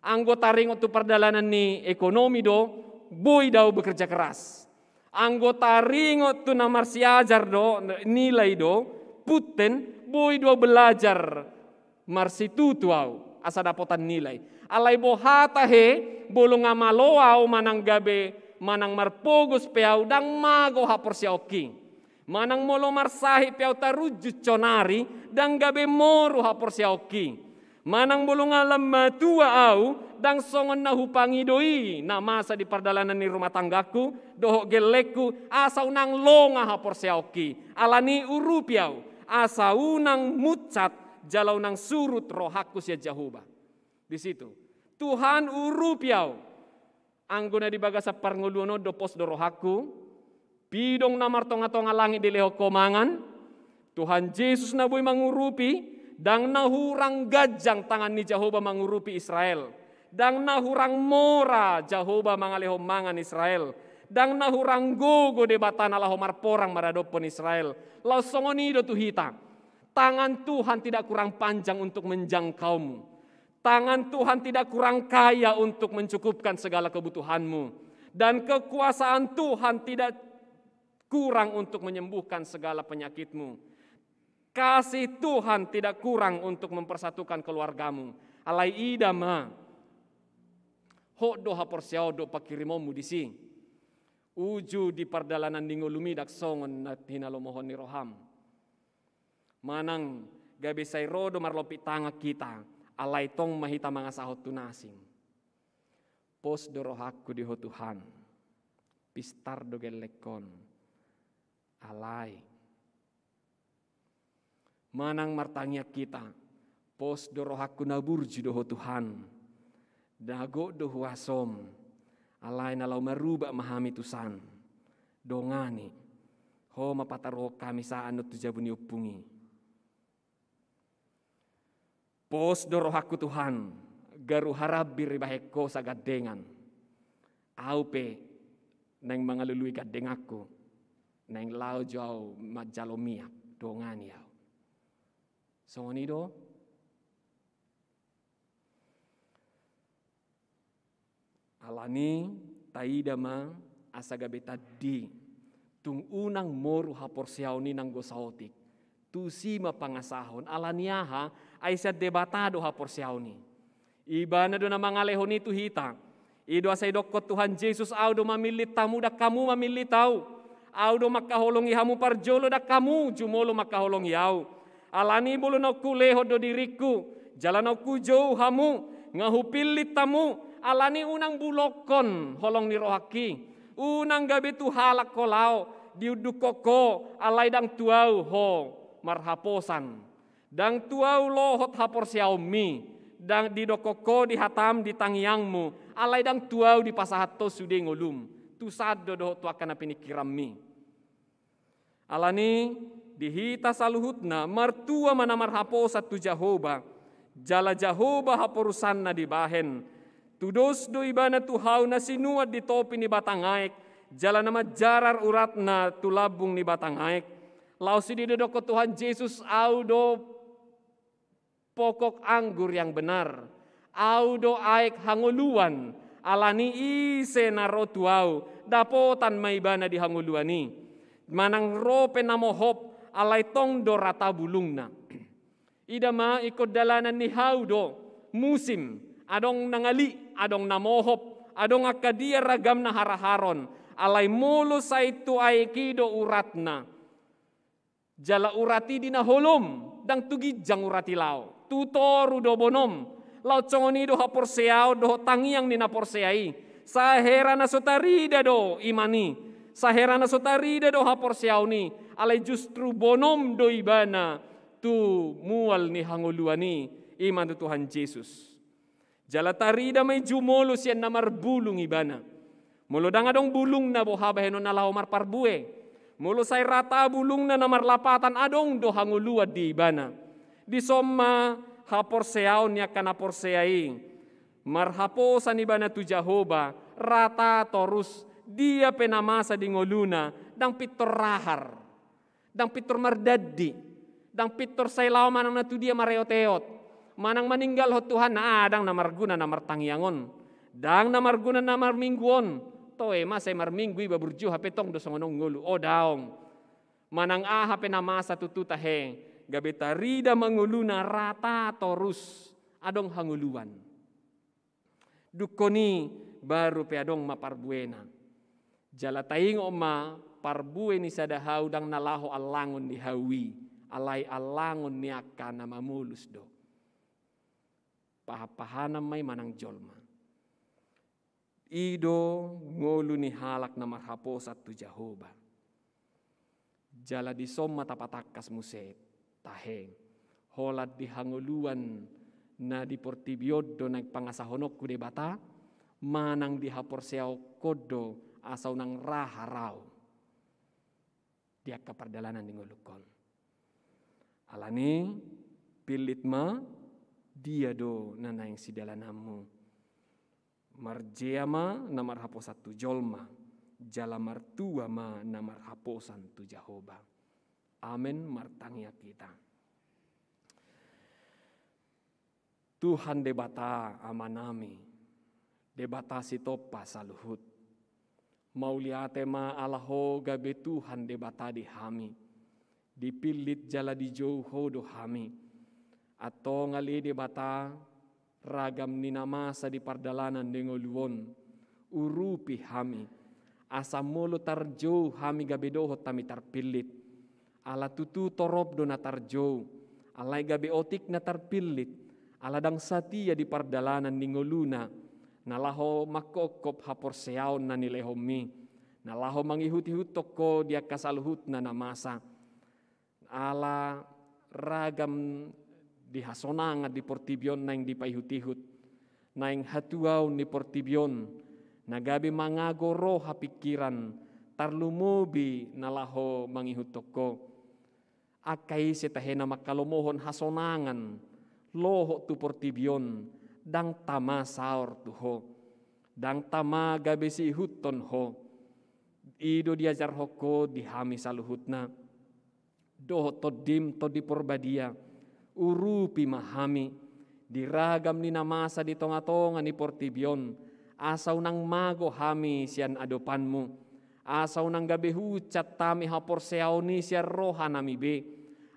Anggo taringot tu pardalanan ni ekonomi do, boi do au bekerja keras. Anggo taringot tu na marsiajar do, nilai do, punten, boi do au belajar marsitutu au, asa dapotan nilai. Alai boha tahe, molo nga malo au manang gabe, manang marpogos pe au, ndang mago haporseaonki. Manang molo marsahit pe au tarunjun sonari, ndang gabe moru haporseaonki. Manang molo nga lam matua au, ndang songon na hupangido i na masa di pardalanan ni rumah tanggangku dohot gellengku, asa unang longa haporseaonki. Alani urupi au, asa unang munsat jala unang surut rohangku sian Jahowa. Di situ, Tuhan, urupi au. Anggo na di bagasan parngoluon on do, pos do rohangku. Pidong na martongatonga langit dilehon ho mangan. Tuhan Jesus na boi mangurupi. Ndang na hurang ganjang tangan ni Jahowa mangurupi Israel. Ndang na hurang mora Jahowa mangalehon mangan Israel. Ndang na hurang gogo Debata na laho marporang maradophon Israel. Laos songon i do tu hita. Tangan Tuhan tidak kurang panjang untuk menjangkaumu. Tangan Tuhan tidak kurang kaya untuk mencukupkan segala kebutuhanmu. Dan kekuasaan Tuhan tidak kurang untuk menyembuhkan segala penyakitmu. Kasih Tuhan tidak kurang untuk mempersatukan keluargamu. Alai ida ma, hot do haporseaon dohot pangkirimonmu disi. Uju di pardalanan ni ngolumi ndang songon na hinalomohon ni roham. Manang gabe sai ro do marlompit tangan hita, alai tong ma hita mangasahon tu na asing. Pos do rohangku di ho Tuhan, pistar do gellengkon, alai. Manang martangiang hita, pos do rohangku na burju do ho Tuhan, na gok do huasom, alai na laho marubak ma hami tusan. Dongani, ho ma pataruhon hami sahat on tu jabu ni ompung i. Pos do rohangku Tuhan, garu harambir ibahen ho sagandengan. Au pe naeng mangalului gandenganku, naeng laho jo au manjalo miak, dongani au. Songon i do. Alani taida ma asa gabe tandi, tung unang moru haporseaon i nanggo saotik. Tusi ma pangasahon, alani aha? Ai sian Debata do haporseaon i. Ibana do na mangalehon i tu hita. I do asa idokkon Tuhan Jesus, au do mamillit hamu, ndang hamu mamillit au. Au do mangkaholongi hamu parjolo, ndang hamu jumolo mangkaholongi au. Alani molo naung hulehon do diringku, jala naung hujou hamu, nga hupillit hamu, alani unang bulokkon holong ni rohangki. Unang gabe tu halak ho laho, diundukkon ho, alai ndang tu au ho marhaposan. Ndang tu au lohot haporseaonmi, ndang didokkon ho di hatam, di tangiangmu, alai ndang tu au dipasahat ho sude ngolum. Tu sandok dohot tu angka na piningkiranmi. Alani di hita saluhutna martua ma na marhaposan tu Jahowa, jala Jahowa haporusanna dibahen. Tudos do ibana tu hau na sinuan di topi ni batang aek, jala na manjarar uratna tu lambung ni batang aek. Laos i do didokkon Tuhan Jesus, au do pokok anggur yang benar. Au do aek hangoluan, alani ise na ro tu au, dapotan ma ibana di hangoluan i. Manang ro pe na mohop, alai tong do rata bulungna. Ida ma, ingkon dalanan ni hau do, musim, adong na ngali, adong na mohop, adong angka dia ragamna haraharon, alai molo sai tu aek i do uratna. Jala urat i di na holom, ndang tu ginjang urat i laho. Tu toru do bonom. Laos songon i do haporseaon dohot tangiang ni na porsea i. Sahera na so tarida do iman i. Sahera na so tarida do haporseaon i. Alai justru bonom do ibana tu mual ni hangoluan i. Iman tu Tuhan Jesus. Jala tarida ma i jumolo sian na marbulung ibana. Molo ndang adong bulungna, boha bahenonna laho marparbue? Molo sai rata bulungna na marlapatan, adong do hangoluan di ibana. Dison ma haporseaon ni angka na porsea i. Marhaposan ibana tu Jahowa, rata torus, dia pe na masa di ngoluna, ndang pintor rahar. Ndang pintor mardandi, ndang pintor sai laho manang na tu dia mareot-eot, manang maninggalhon Tuhan, ah, ndang na marguna na martangiang on, ndang na marguna na marminggu on. Toe ma sai marminggu iba burju hape tong do songon on ngolu, o daong. Manang aha pe na masa tutu tahe, gabe tarida ma ngoluna rata torus, adong hangoluan. Dungkon i baru pe adong ma parbuena. Jala taingot ma, parbue ni sada hau ndang na laho allangon ni hau i, alai allangon ni angka na mamolus do. Pahanpahanan ma i manang jolma. I do ngolu ni halak na marhaposan tu Jahowa. Jala dison ma tapatangkas muse tahe, holan di hangoluan na di portibi on do naeng pangasahononku Debata, manang di haporseaonku do asa unang ra harau di angka pardalanan ni ngolungkon. Alani, pillit ma, dia do na naeng sidalananmu. Marjea ma na marhaposan tu jolma, jala martua ma na marhaposan tu Jahowa. Amen. Martangiang hita. Tuhan Debata Amanami, Debata sitompa saluhut. Mauliate ma ala Ho gabe Tuhan Debata di hami. Dipillit jala dijou Ho do hami. Antong ale Debata, ragam ni na masa di pardalanan ni ngolu on, urupi hami, asa molo tarjou hami gabe dohot hami tarpillit. Ala tutu torop do na tarjou, alai gabe otik na tarpillit, ala ndang satia di pardalanan ni ngoluna, na laho mangkophop haporseaon na nilehonmi, na laho mangihuthon Ho di angka saluhutna na masa. Ala ragam di hasonangan di portibi on naeng dipaihutihut, naeng hatuaon ni portibi on, na gabe mangago roha pingkiran, tarlumobi na laho mangihuthon Ho. Angka ise tahe na mangkalomohon hasonangan, lohot tu portibi on, ndang tama saor tu Ho, ndang tama gabe siihuthon Ho. I do diajarhon Ho di hami saluhutna. Dohot Tondim, Tondi Porbadia, urupi ma hami, di ragam ni na masa di tongatonga ni portibi on, asa unang mago hami sian adopanmu, asa unang gabe huunchat hami haporseaon i sian rohanami be,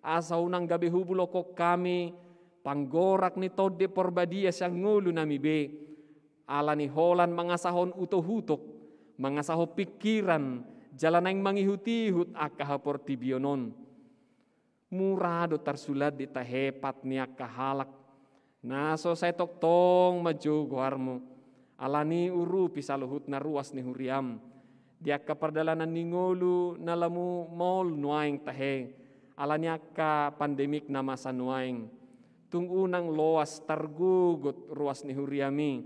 asa unang gabe hubulokhon hami panggorak ni Tondi Porbadia sian ngolunami be, ala ni holan mangasahon utohutok, mangasahon pingkiran, jala naeng mangihutihut angka haportibion on. Mura do tarsulat di tahe pat ni angka halak, na so sai tongtong manjou goarmu, ala ni urupi saluhutna ruas ni huriam, di angka pardalanan ni ngolu na lamu maol nuaeng tahe, ala ni angka pandemik na masa nuaeng. Tung unang loas targogot ruas ni huriami,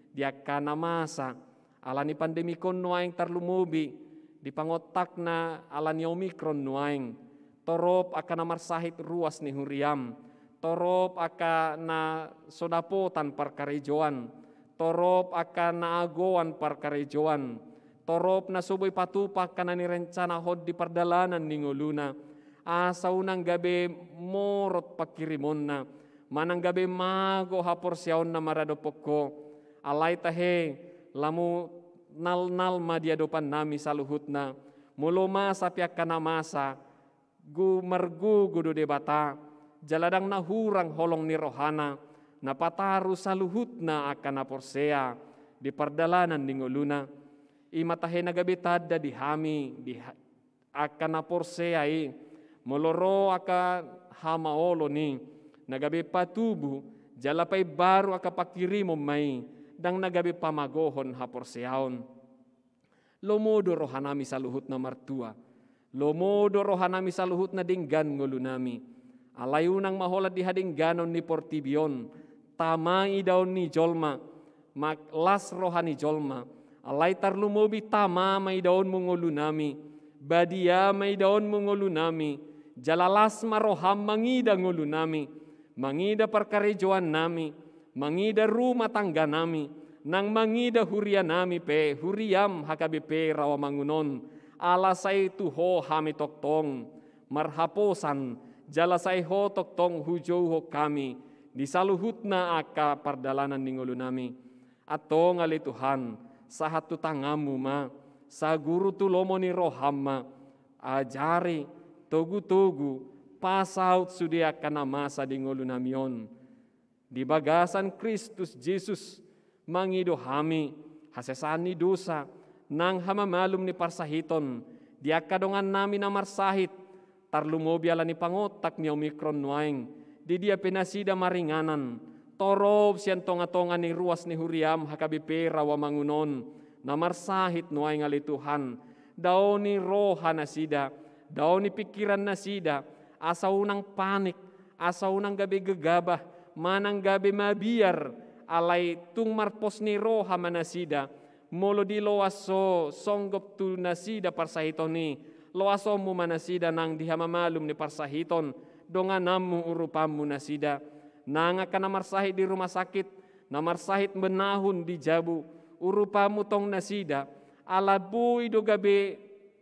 di angka na masa, ala ni pandemik on nuaeng tarlumobi, di pangontakna ala ni Omikron nuaeng, torop angka na marsahit ruas ni huriam, torop angka na so dapotan parkarejoan, torop angka na agoan parkarejoan, torop na so boi patupa angka na nirencanahon di pardalanan ni ngoluna, asa unang gabe morot pangkirimonna, manang gabe mago haporseaonna maradophon Ho, alai tahe, lamu nalnal ma di adopannami saluhutna, molo masa pe angka na masa, gu-, margogo do Debata, jala ndang na hurang holong ni rohana, na pataru saluhutna angka na porsea, di pardalanan ni ngoluna. I ma tahe na gabe tanda di hami, di ha-, angka na porsea i, molo ro angka hamaolon i, na gabe patubu, jala paimbaru angka pangkirimon ma i, ndang na gabe pamagohon haporseaon. Lomo do rohanami saluhutna martua. Lomo do rohanami saluhutna denggan ngolunami. Alai unang ma holan di hadengganon ni portibi on, tama idaon ni jolma, ma-, las roha ni jolma. Alai tarlumobi tama ma idaonmu ngolunami, badia ma idaonmu ngolunami, jala las ma roham mangida ngolunami, mangida parkarejoannami, mangida rumah tangganami, nang mangida hurianami pe, huriam H K B P Rawamangun on, ala sai tu Ho hami tongtong marhaposan, jala sai Ho tongtong hujouhon hami di saluhutna angka pardalanan ni ngolunami. Antong ale Tuhan, sahat tu tanganmu ma, saguru tu lomo ni roham ma, ajari, togutogu, pasaut sude angka na masa di ngolunami on. Di bagasan Kristus Jesus, mangido hami hasesaan ni dosa, nang hamamalum ni parsahiton, di angka dongannami na marsahit, tarlumobi ala ni pangontak ni Omikron nuaeng, di dia pe nasida maringanan, Torop sian tonga-tonga ni ruas ni huriam H K B P Rawamangun on, na marsahit nuaeng ale Tuhan, dao ni roha nasida, dao ni pingkiran nasida, asa unang panik, asa unang gabe gegabah, manang gabe mabiar, alai tung marpos ni roha ma nasida, molo diloas Ho songgop tu nasida parsahiton i, loasonmu ma nasida nang di hamamalum ni parsahiton, dongananmu urupanmu nasida. Nang angka na marsahit di rumah sakit, na marsahit menahun di jabu, urupanmu tong nasida, ala boi do gabe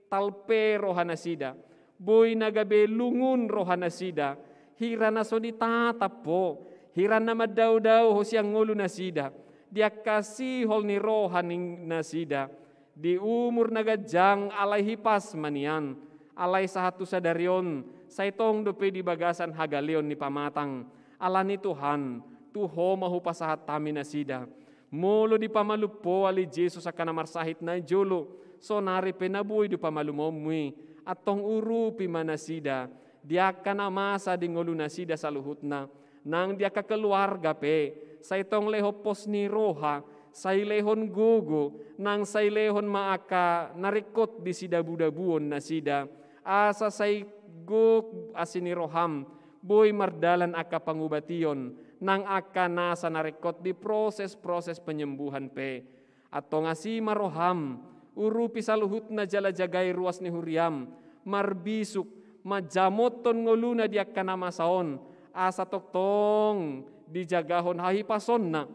talpe roha nasida, boi na gabe lungun roha nasida, hira na so ditatap Ho, hira na mandao-dao Ho sian ngolu nasida, di angka sihol ni roha ni nasida, di umur na ganjang alai hipas ma nian, alai sahat tu sadari on, sai tong dope di bagasan hagaleon ni pamatang, alani Tuhan, tu Ho ma hupasahat hami nasida. Molo dipamalum Ho ale Jesus angka na marsahit na jolo, sonari pe na boi do pamalumonmu i, antong urupi ma nasida, di angka na masa di ngolu nasida saluhutna, nang di angka keluarga pe, sai tong lehon pos ni roha, sai lehon gogo, nang sai lehon ma angka na ringkot di sidabu-dabuon nasida, asa sai gok asi ni roham, boi mardalan angka pangubation, nang angka nasa na ringkot di proses-proses penyembuhan pe. Antong asi ma roham, urupi saluhutna jala jagai ruas ni huriam, marbisuk, manjamothon ngoluna di angka na masa on, asa tongtong dijagahon hahipasonna,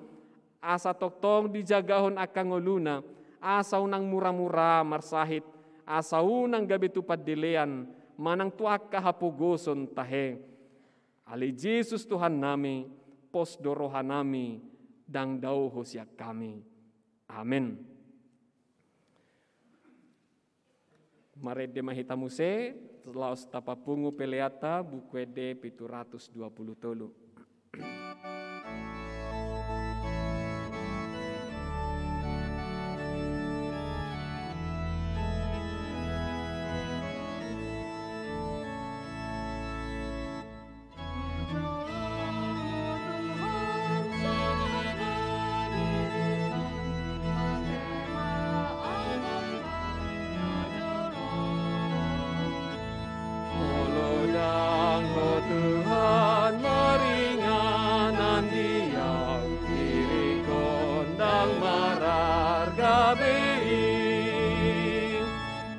asa tongtong dijagahon angka ngoluna, asa unang mura-mura marsahit, asa unang gabe tu pandelean, manang tu angka hapogoson tahe. Ale Jesus Tuhannami, pos do rohanami, ndang dao Ho sian hami. Amen. Marende ma hita muse, laos tapapungu peleanta, Buku Ende pitu ratus dua puluh tolu. Molo ndang Ho Tuhan maringanan di au, diringkon ndang mararga be i.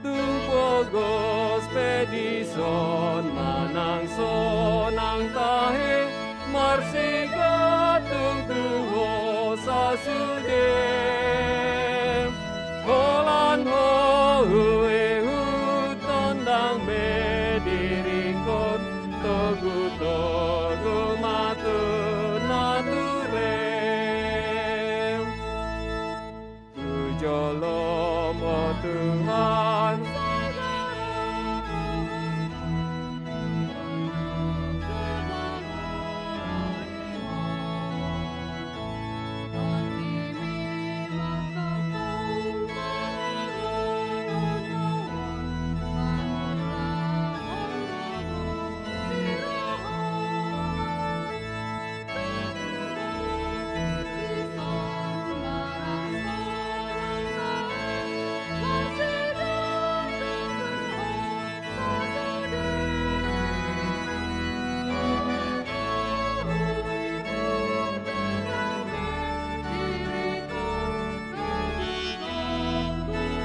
Tung pogos pe dison manang sonang tahe, marsigantung tu Ho sasude. Holan Ho huihuthon, ndang be diringkon, togutogu ma tu nature. Tu jolom, Ho Tuhan.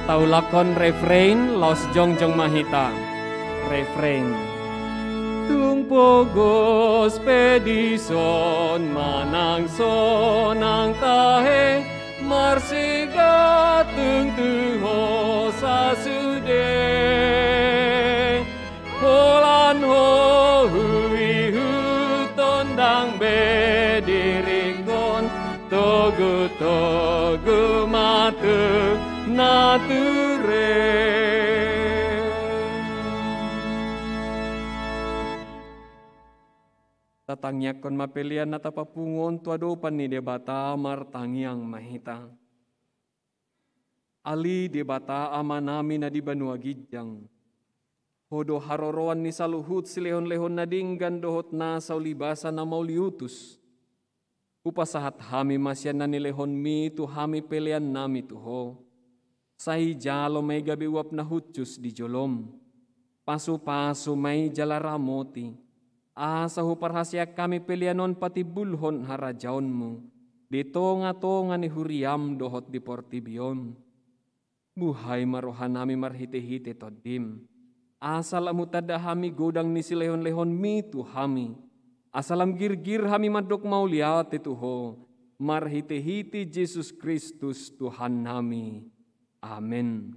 Taulakhon refrain, laos jongjong ma hita. Refrain. Tung pogos pe dison manang sonang tahe, marsigantung tu Ho sasude. Holan Ho huihuthon, ndang be diringkon, togutogu ma tu nature. Tatangiangkon ma pelean na tapapungu on tu adopan ni Debata, martangiang ma hita. Ale Debata Amanami na di banua ginjang, Ho do haroroan ni saluhut silehonlehon na denggan dohot nasa ulibasa na mauliutus. Hupasahat hami ma sian na nilehonmi tu hami peleannami tu Ho. Sai jalo ma i gabe uap na hushus di jolom. Pasupasu ma i jala ramoti, asa huparhaseang hami pelean on patimbulhon harajaonmu di tongatonga ni huriam dohot di portibi on. Buhai ma rohanami marhitehite Tondim, asa lam hutanda hami godang ni silehonlehonmi tu hami, asa lam girgir hami mandok mauliate tu Ho, marhitehite Jesus Kristus Tuhannami. Amen.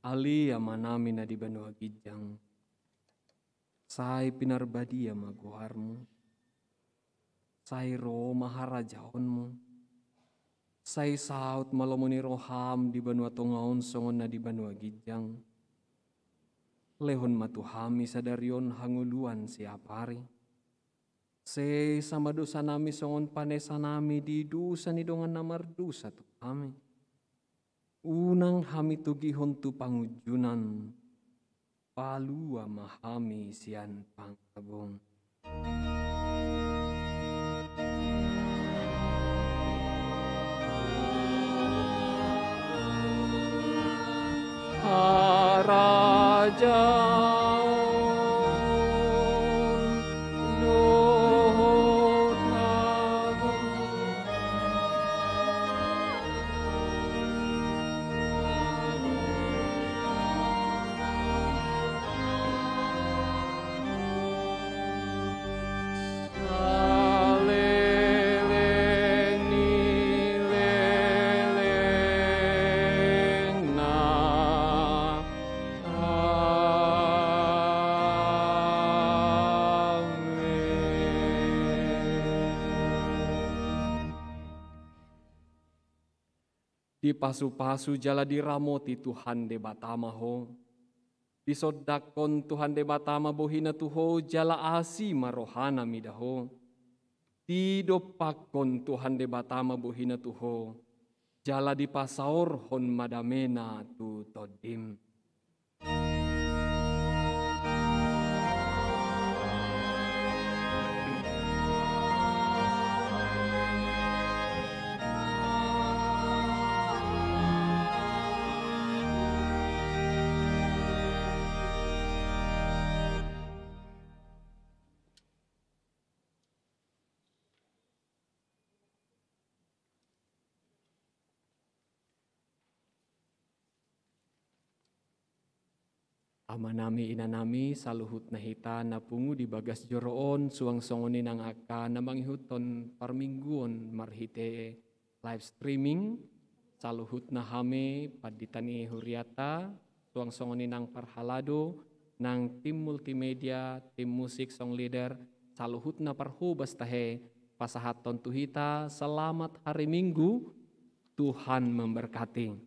Ale Amanami na di banua ginjang, sai pinarbadia ma goarmu. Sai ro ma harajaonmu. Sai saut ma lomo ni roham di banua tonga on songon na di banua ginjang. Lehon ma tu hami sadari on hangoluan siapari. Sesa ma dosanami songon panesanami di dosa ni dongan na mardosa tu hami. Unang hami togihon tu pangunjunan, palua ma hami sian pangago. Harajaon dohot ago. Saleleng ni lelengna. Amen. Dipasupasu jala diramoti Tuhan Debata ma ho. Disondangkon Tuhan Debata ma bohina tu ho jala asi ma rohana mida ho. Didompakkon Tuhan Debata ma bohina tu ho jala dipasaorhon ma damena tu tondim. Amanami, inanami, saluhutna hita na pungu di bagas joro on, suang songon i nang angka na mangihuthon parmingguon marhite live streaming, saluhutna hami pandita ni huriata, suang songon i nang parhalado, nang tim multimedia, tim musik, song leader, saluhutna parhobas tahe pasahathon tu hita, selamat hari Minggu, Tuhan memberkati.